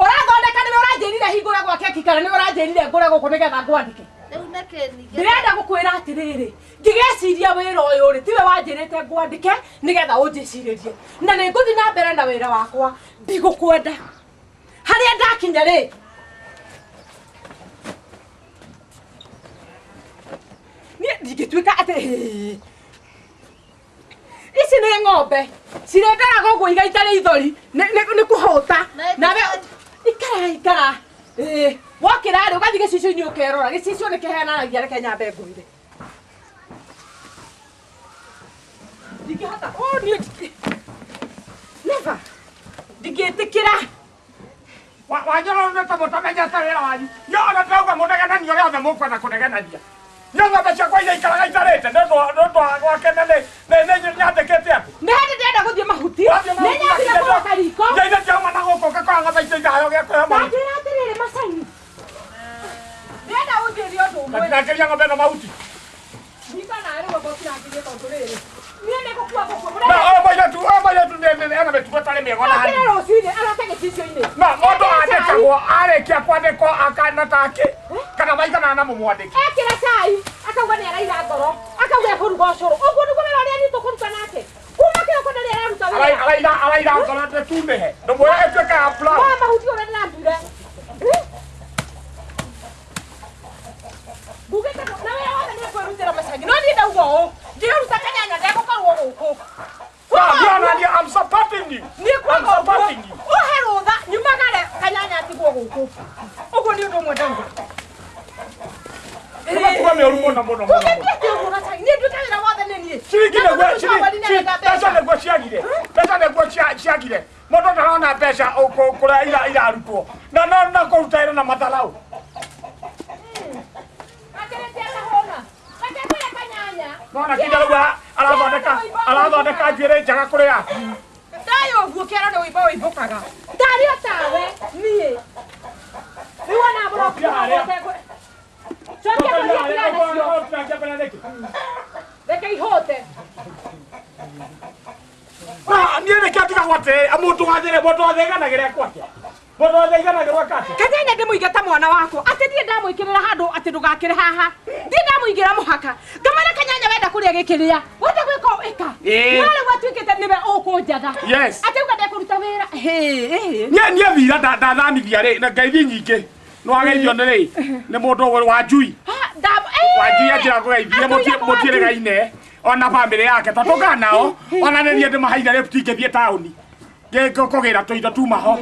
ũrathondeka nĩwe ũranjĩrire hingũre gwa keki kana nĩwe ũranjĩrire ngũre gũkũ nĩgetha ngwandĩke Rĩu nĩkĩ ningĩ? ndĩrenda gũkwĩra atĩrĩrĩ ngĩgeciria wĩra ũyũ rĩ tiwe wanjĩrĩte ngwandĩke nĩgetha ũnjĩcirĩrie na nĩ ngũthiĩ na mbere na wĩra wakwa ndigũkwenda harĩa ndakinya rĩ niĩ ndingĩtuĩka atĩ ici nĩ ng'ombe cirendaraga ũguo igaita rĩithori nĩ kũhũta nawe ikara ikara Ĩĩ, wokĩra rĩ ũgathiĩ gĩcicio-inĩ ũkerora gĩcicio nĩ kĩhenanagia reke nyambe ngwĩre ndingĩhota oh, niĩ never ndingĩtĩkĩra Wanyoro nĩ ta mũtamenyete wĩra wanyu. Nĩ ona ndauga mũnegenanie ũrĩa othe mũkwenda kũnegenania. Nĩ ng'ombe ciakwa iria ikaraga itarĩte nĩ ũndũ nĩ ũndũ wa gwake na nĩ nĩ nĩ nyandĩkĩte andũ. nĩ hĩndĩ ndĩrenda gũthiĩ mahuti nĩ nyambire kũroka riko Njaithe njauma na gũkũ ngakora ng'ombe icio iraheo gĩa kũhe mahuti. ndanjĩra atĩrĩrĩ macani ndĩrenda ũnjĩrie ũndũ ũmwe Ngatinangĩria ng'ombe ĩno mahuti. Ũguo ngũtinangĩrie tondũ rĩrĩ. Niĩ nĩ gũkua ngũkua. Na ũyũ mũirĩtu, ũyũ mũirĩtu nĩ ena mĩtugo ĩtarĩ mĩega ona hanini. Okĩre rũcinĩ aroke gĩcicio-inĩ. Na mũndũ andĩkagwo arĩkia kwandĩkwo akana take kana maiganana na mũmwandĩki. Ekĩra cai akauga nĩ araira ngoro akauga ekũruga ũcũrũ. Ũguo nĩguo wĩra ũrĩa niĩ tũkũruta nake. Kuma kĩroko ndarĩ araruta wĩra. Araira araira ngoro ndĩtunĩhe. Ndũmwĩre ĩtuĩke ya brown. Wa mahuti ũrĩa ndĩratuire. Ngugĩte na wĩra wothe nĩ kwĩrutĩra macangi. No niĩ ndauga ũũ ngĩũruta kanyanya ndegũkorwo gũkũ. No, I'm supporting you. Niĩ I'm kwaga ũguo supporting you. ũhe rũtha nyumagare kanyanya atigwo gũkũ. Ũguo nĩ ũndũ ũmwe ndauga. Nĩ mĩtugo mĩũru mũno mũno mũno. Tũgĩthiĩ atĩ ũguo gacangi niĩ nduĩke wĩra wothe nĩ niĩ. Ciringi Na nĩguo mũndũ ũcio ciringi nĩ arenda mbeca mbeca. nĩguo ciagire. Mbeca nĩguo ciagire. Mũndũ ndarona mbeca kũrĩa irarutwo. Na no na kũruta wĩra na matharau. Akĩrĩtie akahũna. Reke ngwĩre kanyanya. Nona kinya rĩu arathondeka arathondeka njuĩrĩ njega kũrĩ yaku. Ndayo ũguo kĩaro nĩ ũimba ũimbũkaga. Ndarĩ o tawe niĩ. Rĩu ona Cokia harĩa. Cokia kũrĩa nacio. Reke ihote. Na niĩ nĩkĩo ndigagwo atĩrĩ mũndũ wathĩre mũndũ wathĩganagĩra ekwo atĩa? Mũndũ wathĩganagĩrwo eka atĩa? Kanyanya ndĩmũige ta mwana wakwa atĩ niĩ ndamwĩkĩrĩra handũ atĩ ndũgakĩre haha ndiĩ ndamũigĩra mũhaka ngamwĩra kanyanya wenda kũrĩa gĩkĩrĩa wenda gwĩka ũũ ĩka Ĩĩ. no rĩu atuĩkĩte nĩwe ũkũnjatha Yes. atĩ uga ndekũruta wĩra hĩ ĩhĩ Niĩ niĩ thira ndathamithia rĩ na ngeithi nyingĩ nĩ wageithio nĩ rĩ nĩ mũndũ wa njui. Wa njui anjĩra ngũgeithie mũtiĩrĩgaine ona bamĩrĩ yake tondũ tũngana nao ona nĩ niĩ ndĩmaheire rĩ tingĩthiĩ taũni kũgĩra tũindo tuma ho.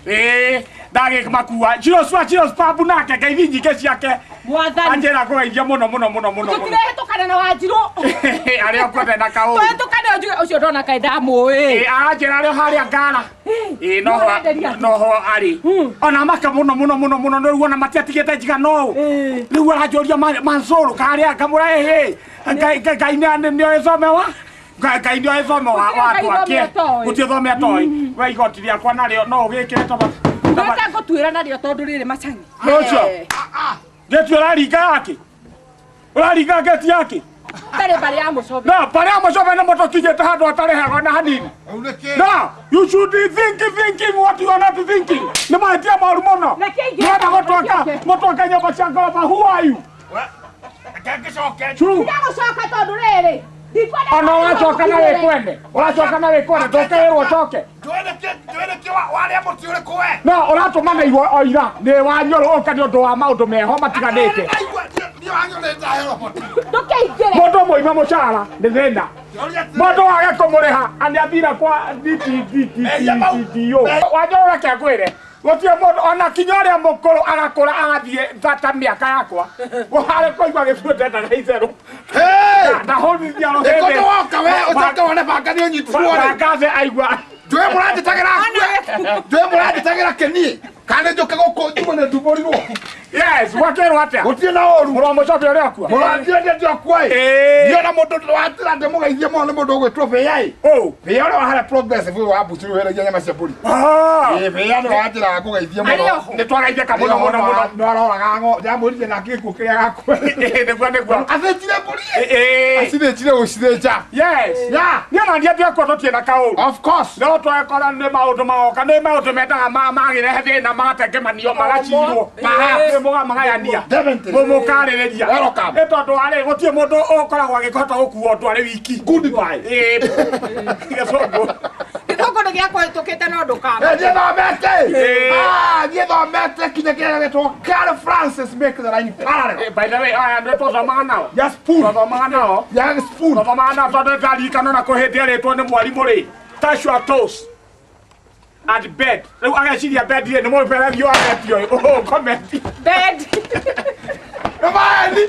Ĩĩ ndagĩmakua Chiros wa Chiros Pub nake ngeithi nyingĩ ciake mwathani anjĩra ngũgeithia mũno mũno mũno mũno mũno. tũtirehĩtũkana na wanjirũ Arĩa ũkwendete na kaũru. tũhĩtũkane ũnjuge ũcio ndona kaĩ ndamũĩ Ĩ, aranjĩra arĩ o harĩa ngara ĩ noho Nĩũrenderia atĩ? noho arĩ ona maka mũno mũno mũno mũno rĩu ona matiatigĩte njigana ũũ rĩu aranjũria Mansuru karĩa ngamũra ĩhĩ Ngai Ngai nĩ oĩ thome wa Ngai Ngai nĩ oĩ thome wa Gũtirĩ wa Ngai andũ ake thome atoĩ. gũtirĩ thome atoĩ we igoti rĩakwa narĩo no ũgĩkĩre taba ngwĩte ngũtuĩra narĩo tondũ rĩrĩ macangi ũcio ngĩti ũraringa yake ũraringa ngĩti yake tarĩ mbarĩ ya mũcobi na barĩa mũcobe nĩ mũtũkinyĩte handũ hatarĩhagwo na hanini No, you should be thinking, thinking what you are not thinking. Nĩ mahĩtia moru mũno. Reke ingĩ- Mwenda gũtwaka, Reke. mũtwake nyũmba cia ngoroba. Who are you? True. ndagũcoka tondũ rĩrĩ ndikwenda Ona ũracoka na wĩkwende. Ũracoka na wĩkwende. Ndũkeĩrwo ũcoke. Warĩa mũtĩ ũrĩkũ we? No, ũratũma igua o ira. Nĩ wanyũrũ ũka nĩ ũndũ wa maũndũ meho matiganĩte. Niĩ wanyũrũ ndaheo mũtĩ. ndũkĩingĩre Mũndũ mũima mũcara nĩ thĩna. Mũndũ wage kũmũrĩha nĩ athira kwa DTDTDO. Wanyũrũ reke ngwĩre. Gũtirĩ mũndũ ona kinya ũrĩa mũkũrũ agakũra agathiĩ ta mĩaka yakwa. Harĩ kũigua gĩbuũ ndendaga itherũ. Ndahũrithia Ĩko rũhĩndĩ. nĩwoka we ũcoke wone banga nĩ ũnyitirwo rĩ. Wangathĩ aigua. Njũĩ mũranjĩtagĩra ngue. Njũĩ mũranjĩtagĩra kĩniĩ. Kana njũke gũkũ njume nĩ ndumbũrirwo. Yes, gwakĩrwo atĩa? Gũtirĩ na ũru. Mũrũ wa mũcobi ũrĩa akua. Mũranjĩra nĩ ndĩokua ĩ. Ĩĩ. Niĩ ona mũndũ watĩra ndĩmũgeithie mũno nĩ mũndũ ũgwĩtwo Bĩya ĩ. Ũũ. Bĩya ũrĩa wa harĩa Progressive ũyũ wa mbuci wĩheragia nyama cia mbũri. Ah. Ĩ Bĩya nĩwe wanjĩraga ngũgeithie mũno. Arĩ oho. Nĩ twagaithĩka mũno mũno mũno. Nĩ aroraga ngo. Ndamwĩrire nake gĩkuũ kĩrĩa gakua. Ĩĩ, nĩguo nĩguo. Athĩnjire mbũri ĩ. Ĩĩ. Acithĩnjire gũcithĩnja. Yes. Yeah. Niĩ ona niĩ ndiakua tũtirĩ na kaũru. Of course. No twekora nĩ maũndũ magoka nĩ maũndũ mendaga magĩrehe thĩna magatengemanio magacirwo Perhaps. magayania Definitely. mũkarĩrĩria Welcome. nĩ tondũ warĩ gũtirĩ mũndũ ũkoragwo agĩkĩhota gũkua ũndũ arĩ wiki. Goodbye. Ĩĩ. Gĩcũngũ. gĩthũngũ nĩ gĩakũhĩtũkĩte no ndũkama Eh, niĩ thomete. Ĩĩ. Ah, niĩ thomete kinya kĩrĩa gĩtagwo Carl Francis make the line parallel. By the way, aya nĩ twathomaga nao. Ya spoon. Twathomaga nao. Ya spoon. Twathomaga nao tondũ nĩndaririkana ona kwĩ hĩndĩ erĩtwo nĩ mwarimũ rĩ. Touch your toes. At bed. Rĩu ageciria bed rĩ nĩ mũberethi wa bed ũyũ. Ũũ comment. bed Nĩ maeni.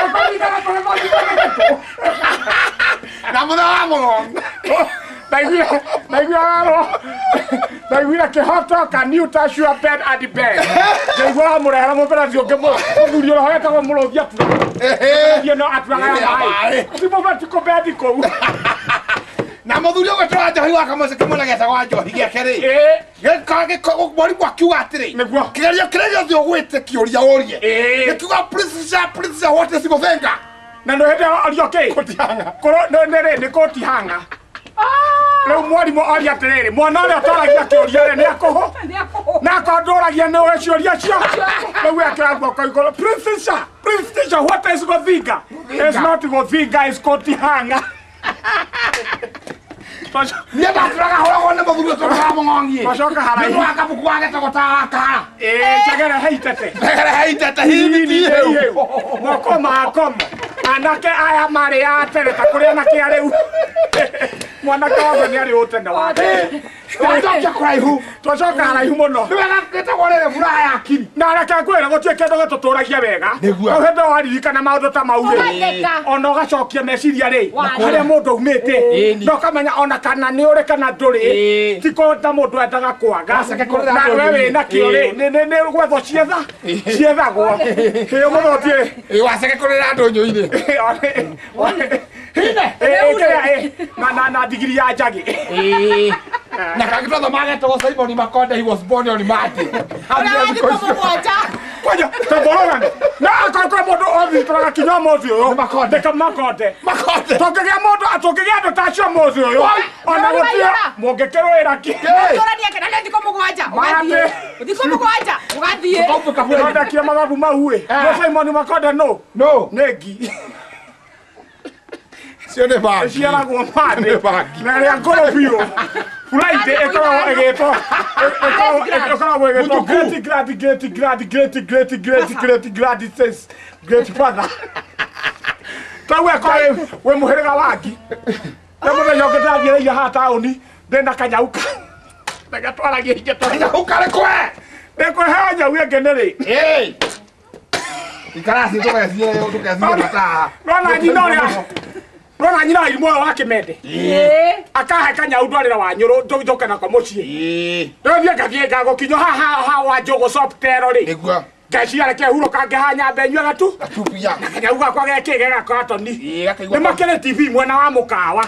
Ũkũririkana tũgĩthomithia Na mũthenya wa mũgongo. Ndaiguire ndaiguire werwo ndaiguire kĩhoto can you touch your bed at bed. Ndaigua wamũrehera mũberethi ũngĩ mũthuri ũrĩa wetagwo mũrũthi aturaga. Ehe. Thiĩ no aturaga ya Ya maĩ. maĩ. Ti mũbeti kũbendi kũu. Na mũthuri ũgwe twa njohi wa kamũcĩ kĩmwe getagwo njohi gĩake rĩ. Ĩĩ. Gĩka gĩko mwarimũ akiuga atĩrĩ. Nĩguo. Kĩgerio kĩrĩa gĩothe ũgwĩte kĩũria ũrie. Ĩĩ. Gĩkiuga please sir, please sir, what is gũthenga? Na nĩ hĩndĩ orio kĩ? Kũtihanga. Kũro nĩ nĩ nĩ kũtihanga. Rĩu mwarimũ oria atĩrĩrĩ, mwana ũrĩa ũtoragia kĩũria rĩ nĩ akũhũ? Nĩ akũhũ. Na akorwo ndũragia nĩ ũĩ ciũria cio. Rĩu ekĩra guoko igũrũ. Please teacher, please teacher, what is gũthinga? It's not gũthinga, it's kũtihanga. Niĩ ndatũraga hũragwo nĩ mũthuri ũcio wa mũng'ong'i. Twacoka haraihu. Nĩ wa kabuku wa getagwo ta wa kahara. Ĩĩ, njagere heitete. Njagere heitete hihi ti hĩu. Moko makomo. Anake aya marĩ a tene ta kũrĩ anake a rĩu. Mwanake wothe nĩ arĩ ũtene wake. Twacokia kũraihu. Twacoka haraihu mũno. Nĩ wega gĩtagwo rĩrĩ furaha ya akiri. Na reke ngwĩre gũtirĩ kĩndũ gĩtũtũragia wega. Nĩguo. Hau hĩndĩ ĩyo waririkana maũndũ ta mau rĩ. Ũgatheka. Ona ũgacokia meciria rĩ. Wa- Harĩa mũndũ aumĩte. Ĩni. Na ũkamenya ona kana nĩ ũrĩ kana ndũrĩ. Ĩĩ. Ti ko ta mũndũ endaga kwaga. Waceke kũrĩra Na andũ we ũndũ-inĩ. wĩna kĩo rĩ. Ĩĩ. Nĩ nĩ nĩ gwethwo cietha. Ciethagwo. Ĩĩ mũthenya ũtiĩ. Ĩ waceke kũrĩra andũ nyũi-inĩ. Hine. Na ndigiri ya njagi. Na kangĩ twathomaga getagwo Simon Makonde, he was born on Monday. Ũrĩa wa thikũ mũgwanja. Kwanja tamborogane. Na akorwo mũndũ othitũraga kinya ũmũthĩ ũyũ. Nĩ Makonde. Ndĩka Makonde. Makonde. Tũngĩgĩa mũndũ tũngĩgĩa andũ ta acio ũmũthĩ ũyũ. Ona Nĩ gũtirĩ waiyũra. mũngĩkĩrũĩra kĩ. Tũrania kena nĩ thikũ mũgwanja. Ũgathiĩ. Thikũ mũgwanja. Ũgathiĩ. Tũkaubũka bũrũri. Thondekie mathabu mau ĩ. No Simon Makonde no. No. Nĩ ngi. Cio nĩ bangi. Ĩciaragwo mandĩ. Nĩ bangi. Na ĩrĩa ngũrũ biũ. Friday ĩkoragwo ĩgĩtwo ĩkoragwo ĩgĩtwo Mũtukũ. great grand great grand great great great great grand says great father. Tau ĩkorwo wĩ mũhĩrĩga wa ngi. Nĩ mũthenya ũngĩ ndĩrathiĩrĩire haha taũni ndĩna kanyau ka ndĩgatwaragia ingĩ Kanyau karĩ kwe. Ndĩkũheo nyau ĩngĩ nĩ rĩ. Ĩ. Ikara thĩ ndũgecirie ndũgecirie mataa. Nona nyina ũrĩa nona nyina wa irimũ ũyũ wa kĩmende. Ĩĩ. Akahe kanyau ndwarĩra wa nyũrũ njoke nako mũciĩ. Ĩ. Rĩu niĩ ngathiĩ ngagũkinywo haha haha wa njũgũ soptero rĩ. Nĩguo. Ngeciria reke hurũka ngĩhaha nyambe nyue gatu. Gatubia. Kanyau gakwa gekĩ gegakatoni. Ĩ gakaigua. Nĩ makĩrĩ TV mwena wa mũkawa.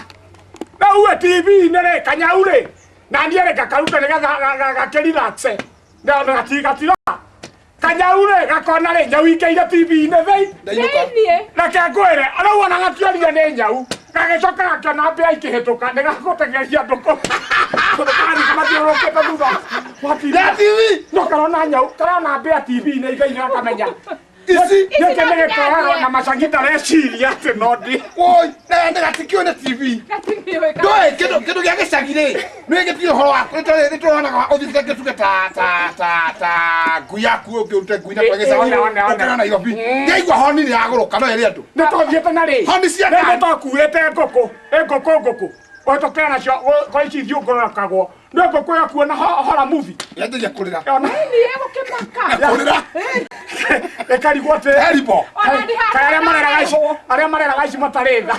Rĩu ĩ TV-inĩ rĩ kanyau rĩ na niĩ rĩ ngakaruta nĩgetha gakĩrelaxe. Na gatirora. Kanyau rĩ gakona rĩ nyau ingĩire TV-inĩ thĩinĩ. Ndainũka. Thĩiniĩ. Reke ngwĩre rĩu ona gatiorire nĩ nyau gagĩcoka gakĩona mbĩa ikĩhĩtũka nĩ gagũtengeria ndũkũ kagathiĩ kamathiũrũrũkĩte thutha wa TV. Ya TV. No karona nyau karona mbĩa TV-inĩ ithĩinĩ gakamenya Ici. gĩkĩ nĩ gĩkorago na macangi ndareciria atĩ no ndĩ Woi, na nĩ gatikio nĩ TV. Gatimĩũĩ. Ndũĩ kĩndũ kĩndũ gĩa gĩcagi rĩ nĩ gĩtirĩ ũhoro wa nĩ tũronaga ũthiĩte gĩtuge ta ta ta ta ngui yaku ũngĩrute ngui na kwa gĩcagi One, one, one. ũkĩra Nairobi yaigua honi nĩ yagũrũka no ĩrĩ andũ nĩ tũthiĩte na rĩ Honi cia nĩ ngari. twakuĩte ngũkũ ĩ ngũkũ ngũkũ ũhĩtũkĩra nacio kwa ici ithiũngũrũrũkagwo nĩ ngũkũ ĩyo kuona horror movie yanjagia kũrĩra Yona Thĩiniĩ gũkĩmaka. kũrĩra ĩkarigwo atĩ terrible Ona nĩ Kaĩ arĩa mareraga ici handũ arĩa mareraga ici matarĩ tha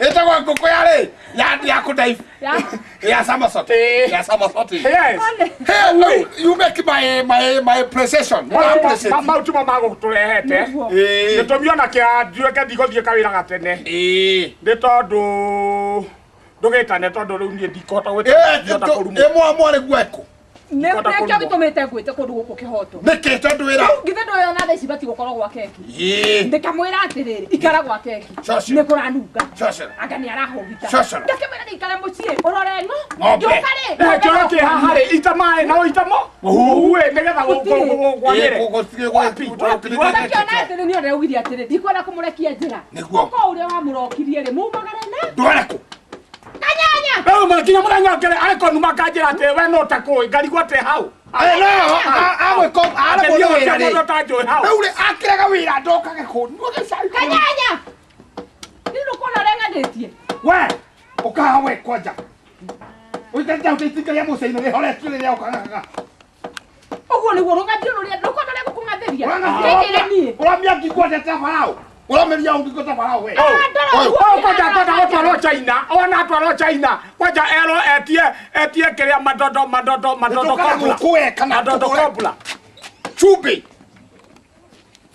ĩtagwo ngũkũ ya rĩ ya ya kũdaifu ya somersault Ĩ. ya somersault Yes. Hey, no, you make my my my precision. Mau timo magũtũrehete Nĩguo. gĩtũmi ona kĩa nduĩke ndigũthiĩ kawĩra gatene Eh. nĩ tondũ ndũgĩtane tondũ rĩu niĩ ndikũhota Eh, gwĩta kũrumwo eh, mwa mwa nĩguo ekũ. Nĩ nĩkĩo gĩtũmĩte ngwĩte kũndũ gũkũ kĩhoto. Nĩkĩ tondũ wĩra. Githĩ ndũĩ ona thaa ici batiĩ gũkorwo gwa keki. Ĩĩ. Ndĩkamwĩra atĩrĩrĩ, ikara gwa keki. Cocera. Nĩ kũranunga. Cocera. Anga nĩ arahũgita. Cocera. Ndakĩmwĩra nĩikare mũciĩ ũrore ng'o. Ng'ombe. Ngĩũka rĩ. Eh, kĩoro kĩ haha rĩ ita maĩ na ũitamo mũhuhu nĩgetha Gũtirĩ. gwagĩre Ũgakĩona atĩrĩ nĩ ũraugire atĩrĩ ndikwenda kũmũrekia njĩra. Nĩguo. Ũko ũrĩa wamũrokirie rĩ mumagare na Ndware kũ? kanyanya. rĩu makinya mũthenya ũngĩ arĩ kũnuma kanjĩra atĩ we no ta kũĩ ngarigwo atĩ hau Eh, no, agwĩko aremwo nĩ wĩra mũndũ rĩ. ũtanjũĩ hau Rĩu rĩ akĩrega wĩra ndokage kũ. Nĩguo gĩcai. Kanyanya. Nĩ ndũkuona ũrenganĩtie. We, ũkaha we kwanja. Ũikarĩte hau ta itinga rĩa mũcaina rĩhoretio rĩrĩa ũkang'ang'a. Ũguo nĩguo rũng'athio rũrĩa ndũkuona ũrĩa gũkũng'athĩria. Kĩnjĩre niĩ. Ũramia ngingo atĩa ta Farao? Ũrameria ngingo ta Farao we. Ah, ndora ũguo. Ũyũ kwanja kwenda gũtwarwo China ona atwarwo China kwanja erwo etie etie kĩrĩa madodo madodo madodo Nĩtũkaga kobla gũkũ we kana madodo tũgũre kobla Cumbĩ.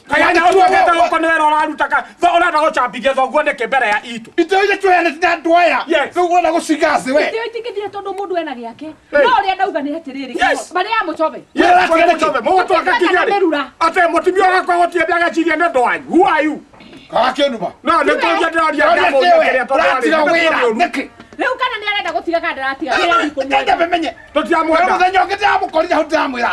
Kanyanya ũtuĩkĩte gũkũ nĩ wĩra ũraruta ka tho ũrenda gũcambithia thoguo nĩkĩ mbere ya itũ. Itĩ iria tweheanĩte na andũ aya. Yes. Rĩu ũrenda gũcigaci we. Itĩo itingĩthira tondũ mũndũ ena gĩake. Hey. No ũrĩa ndauga nĩ atĩrĩrĩ, Yes. marĩa ya mũcobe. Yes, Ũratiga nĩkĩ? mũcobe, mũgũtwaka kinya rĩ? Mĩrura. Atĩ mũtumia wakwa gũtirĩ ndageciria nĩ ũndũ wanyu. Who are you? Kaga kĩnuma. No, nĩ kũria ndĩroria Ũrĩa ndamũria tiwe, kĩrĩa tondũ ũratiga arĩ- wĩra nĩkĩ? Rĩu kana nĩ arenda gũtiga kana ndaratiga wĩra ndikũmwenda. Kenda memenye. Tũtiramwenda. Mũthenya ũngĩ ndĩramũkorire hau ndĩramwĩra.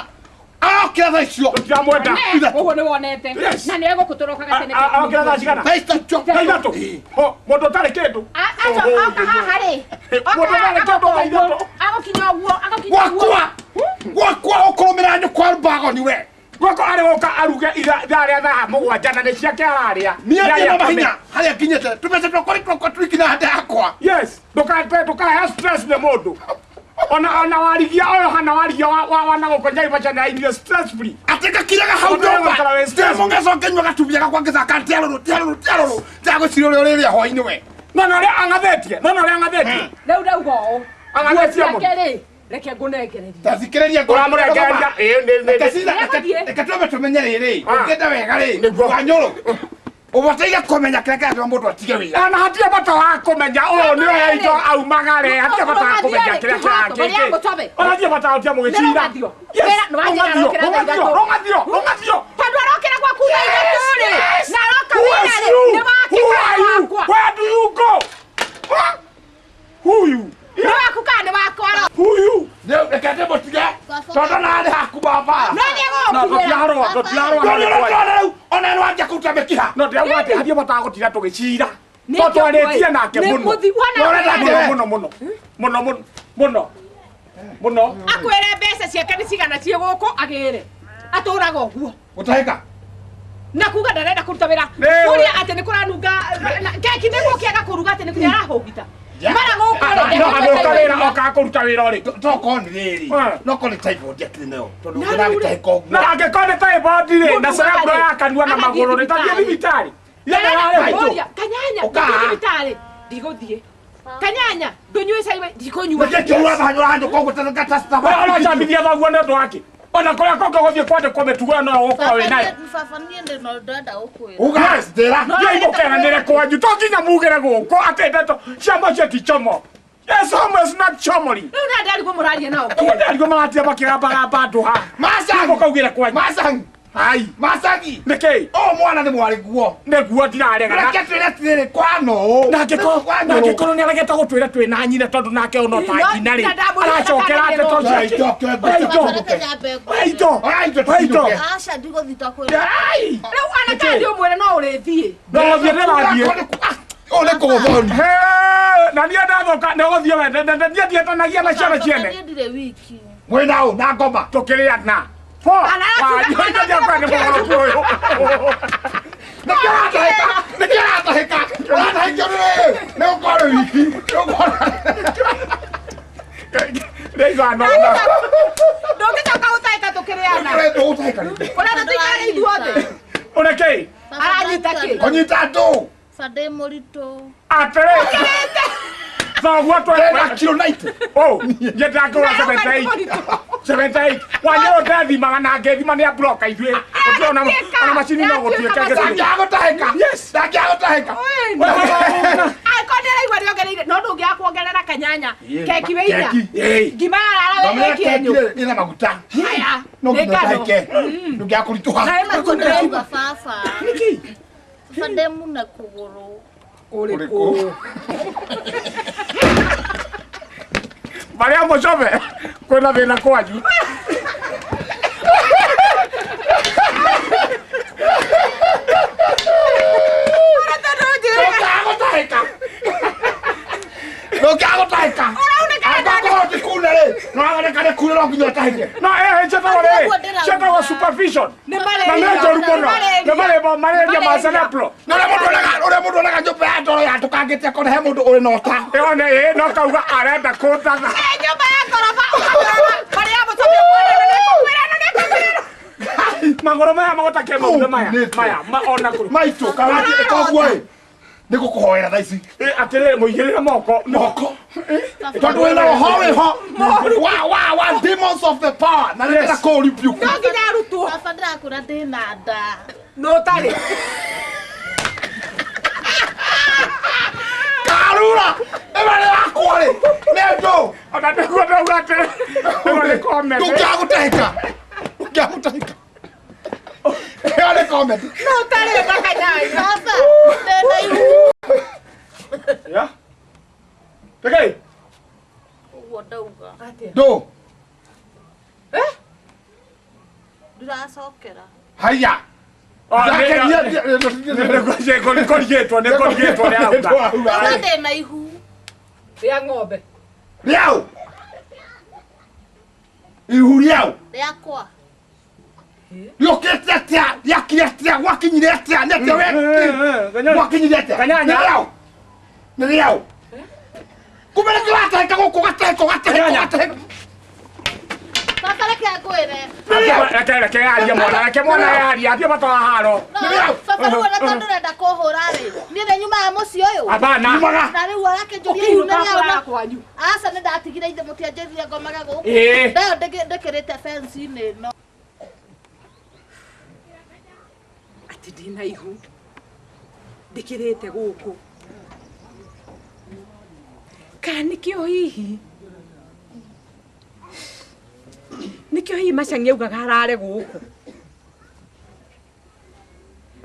Arokĩra thaa icio. Tũtiramwenda. Ne, ũguo nĩ wonete. Yes. Na nĩ egũkũtũrokaga tene. Arokĩra thaa cigana? Thaa ithatũ. Thaa ithatũ. Ho, mũndũ ũtarĩ kĩndũ. Aca oka haha rĩ. Mũndũ ũtarĩ kĩndũ thaa ithatũ. Agũkinya ũguo, agũkinya ũguo. Gwakwa. Gwakwa ũkũrũmĩra nyũkwa mbagoni we. Gwakwa arĩ gũka aruge ithaa rĩa thaa mũgwanja na nĩ ciake ararĩa. Niĩ Nĩ ndĩ arĩa na akome. mahinya harĩa nginyĩte. Tũmbeca twakwa nĩ twakwa tũikinya hande yakwa. Yes, ndũkate ndũkahe stress nĩ mũndũ. Ona warigia ũyũ hana warigia wa wa na gũkũ Naivasha na irio stress free. Atĩ ngakiraga hau Ũndũ ũyũ nyũmba. ũikara wĩ stress. Ndĩ mũngecoke nyua gatumia gakwa ngĩthaka tiarũrũ tiarũrũ tiarũrũ. Ndagwĩciria ũrĩa ũrĩrĩa hwainĩ we. No na ũrĩa ang'athĩtie, no na ũrĩa ang'athĩtie. Rĩu ndauga ũũ. Ang'athĩtie mũno. Ciake rĩ, reke ngũnengererie. Tathikĩrĩria Ũramũrengereria ĩĩ nĩ nĩ Reke cira, Nĩegũthiĩ. reke twambe tũmenye rĩrĩ Ah. ũngĩenda wega rĩ Nĩguo. wanyũrũ ũbataire kũmenya kĩrĩa kĩratũma mũndũ atige wĩra Ona hatirĩ bata wa kũmenya ũyũ nĩ ũrĩa itũ aumaga rĩ, hatirĩ bata wa kũmenya kĩrĩa Marĩa mũcobe. Ona hatirĩ bata wa gũtia mũgĩcira. Nĩ rũng'athio. Yes, Wĩra- nĩ wanjĩra rũng'athio, arokĩra thaa rũng'athio, ithatũ. rũng'athio, rũng'athio. Tondũ arokĩra gwaku thaa ithatũ rĩ, Yes. na aroka Who wĩra is rĩ, you? nĩ wake Who kana are you? wakwa? Where do you go? Huh? Who you? Nĩ waku kana nĩ wakwa ro? Who you? Rĩu reke ndĩmũtige tondũ narĩ haku baba No nĩ No, egũgũkinyĩra. tũtirarũa, tũtirarũa. Ndũrĩ ũratwara rĩu ona nĩ wanjia kũruta mĩkiha No, ndĩrauga atĩ hatirĩ bata wa gũtinda tũgĩcira. Nĩ To twarĩtie nake Nĩ mũno. mũthi- wona Ũrenda akwĩre- Mũno, mũno, mũno. Mũno, mũno. Mũno. akwĩre mbeca ciake nĩ cigana ciĩ gũkũ agĩre atũraga ũguo gũtahĩka na kuga ndarenda kũruta wĩra Nĩ- kũria atĩ nĩ kũranunga keki nĩguo kĩaga kũruga atĩ nĩ arahũgita mara gũkũ rĩ, No, agĩũka wĩra okaga kũruta wĩra ũrĩkũ? tokorwo nĩ rĩrĩ Ah. nokorwo nĩ typhoid akĩrĩ nayo tondũ Na ũngĩra rĩu rĩ- agĩtahĩka ũguo Na angĩkorwo nĩ typhoid rĩ, na Mũndũ cerebro ugaga rĩ, ya kanua na agathiĩ magũrũ rĩ, tathiĩ thibitarĩ. thibitarĩ. Ndarenda Ndararĩ kũũria, kanyanya Ũka. ndũthiĩ thibitarĩ ndigũthiĩ kanyanya ndũnyue cai we ndikũnyua nĩkĩ kĩu ũrathanyũra nyũkwa ũguo Ũracambithia thoguo nĩ ũndũ wake. Ona kũrĩa kũngĩ gũthiĩ kwandĩkwo mĩtugo ĩyo noyo ũgũkorwo wĩ nayo. Baba niĩ ndĩ na ũndũ ndĩrenda gũkwĩra. uga njĩra Thiĩ mũkeranĩre kwanyu to nginya mugĩre gũkũ atĩ ndeto ciamo cio ti chomo. Yes, homo is not chomori. rĩu na ndarigwo mũraria nao Ũguo ndarigwo maratinda makĩgambagamba andũ haha. Macagi. Mũkaugĩre kwanyu. macangi Ai, macangi nĩkĩ? ũyũ mwana nĩ mwarĩ guo Nĩguo ndirarega. reke twĩre atĩrĩrĩ kwano ũũ Na angĩkorwo nĩ aregete gũtwĩra twĩ na nyina tondũ nake ũno ta No, nyina rĩ na ndamũrire aracokera ndeto Oya, ciake. indo, kĩo, Oya, indo. Baba reke nyambe Oya, indo. Oya, indo, Oya, indo. tũciinũke. Aca ndigũthiĩ takwĩra. Ai! rĩu anake ndĩ ũmwĩre no ũrĩthiĩ No gũthiĩ ndĩrathiĩ. Ũyũ nĩ kũgũthoni He, na niĩ ndathũka nĩ gũthiĩ we niĩ ndietanagia na ciana Baba ciene niĩ ndirĩ wiki. mwĩna ũ na ngoma tũkĩrĩa na Ho, Arakiuga- wa, indo ciakwa nĩ mũgũrũku ũyũ. nĩkĩo ũratahĩka nĩkĩo ũratahĩka ũratahĩkio nĩ rĩrĩ nĩ gũkorwo wĩ wiki nĩ gũkorwo Rĩa ithano. ndũngĩcoka gũtahĩka tũkĩrĩana ũgũtahĩka rĩngĩ ũrenda tũikare ithuothe Ũrĩ Baba Aranyita kĩ? kũnyita andũ Baba ndĩ mũritũ. Atĩrĩ. Thoguo ndĩna twe kiro 90 Oh, niĩ ndakũra 78. 78. Wanyũrũ ndathimaga na ngĩthima nĩ ambroka ithuĩ. Gũtirĩ ona ona macini no gũtuĩke ngĩtuĩke. ndangĩaga gũtahĩka Yes. ndangĩaga gũtahĩka angĩkorwo nĩ araigua nĩongereire no ndũngĩaga kuongerera kanyanya keki wĩ inya Keki. Ĩĩ. ngima yarara wĩ kĩenyũ ĩna maguta haya no nĩ nginya ngano ũtahĩke ndũngĩaga kũritũha Na ĩna Ndĩrauga baba. Baba ndĩ mune kũgũrũ. Ũrĩkũ? Marĩa mũcobe kwĩna thĩna kwanyu. Ndũngĩaga gũtahĩka ndũngĩaga gũtahĩka angĩkorwo ti kuna rĩ no woneka nĩ kuna no nginya ũtahĩke No eh ciĩtagwo rĩ Ũguo ndĩrauga. ciĩtagwo supervision. nĩ Na malaria nĩ njũru mũno. Nĩ marĩmbo malaria ma Malaria. cerebral. na ũrĩa mũndũ onaga ũrĩa mũndũ onaga nyũmba ya ndoro yatũkangĩte akona he mũndũ ũrĩ na ũta Ĩyo nĩ ĩĩ no kauga arenda kũndatha. Ĩ, nyũmba ya ngoroba ũkamĩrora marĩa mũcobe ũkwĩra nĩ kũkwĩra nĩ kũkwĩra Magũrũ maya magũtakĩrĩ maguta maya. Nĩkĩ? Maya ma ona kũrĩ. maitũ kana koguo ĩ nĩ gũkũhoera thaa ici Ĩ, atĩrĩrĩ mũigĩrĩre moko. moko tondũ wĩna roho wĩho wa wa wa demons of the power na nĩ Yes. kũ rebuke no nginya arutwo Baba ndĩrakwĩra ndĩ na nda. No ũtarĩ. Karura ĩno nĩ yakwa rĩ nĩ ndũ Ona nĩguo ndauga atĩ ĩno nĩ comedy. ndũngĩagũtahĩka ndũngĩagũtahĩka ĩyo nĩ comedy. No ũtarĩ na kanyanya. Baba, ndĩna ihu. Ya. Tekei. Ũguo ndauga. Atĩa? Ndũ. Eh? Ndiracokera. Haya. Oh, nĩkũrigĩtwo nĩkũrigĩtwo nĩ auga. Ndauga ndĩna ihu. Rĩa ng'ombe. Rĩau. Ihu rĩau. Rĩakwa. Rĩũkĩte atĩa? Rĩakire atĩa? Gwakinyire atĩa? Nĩ atĩa we? Gwakinyire atĩa? Kanyanya. Nĩ rĩau. Nĩ rĩau. Kumbe nĩ kĩratahĩka gũkũ gatahĩka gatahĩka Kanyanya. gatahĩka. Baba reke ngwĩre. Nĩ rĩau. Reke reke yarie mwana reke mwana yarie athiĩ bata wa haro. No, Nĩ rĩau. baba rĩu ona tondũ ũrenda kũhũra rĩ, niĩ nĩ nyumaga mũciĩ ũyũ. Hapana. Nyumaga. Na rĩu arakĩnjũria ihu nĩ Ũkĩinũka rĩau kwara na kwanyu. aca nĩ ndatigire ithe mũtianjĩrire ngomage gũkũ. Ĩĩ. Ndayo ndĩkĩrĩte fence-inĩ ĩno. Atĩ ndĩna ihu. Ndĩkĩrĩte gũkũ. Kana nĩkĩo hihi? Nĩkĩo hihi Macang'i augaga arare gũkũ?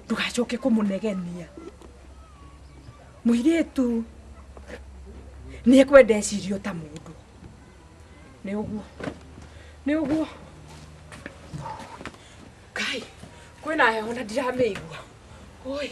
Ndũgacoke kũmũnegenia. Mũirĩtu nĩ ekwenda ecirio ta mũndũ. Nĩ ũguo. Nĩ ũguo. Ngai, kwĩna heho na ndiramĩigua. Oi.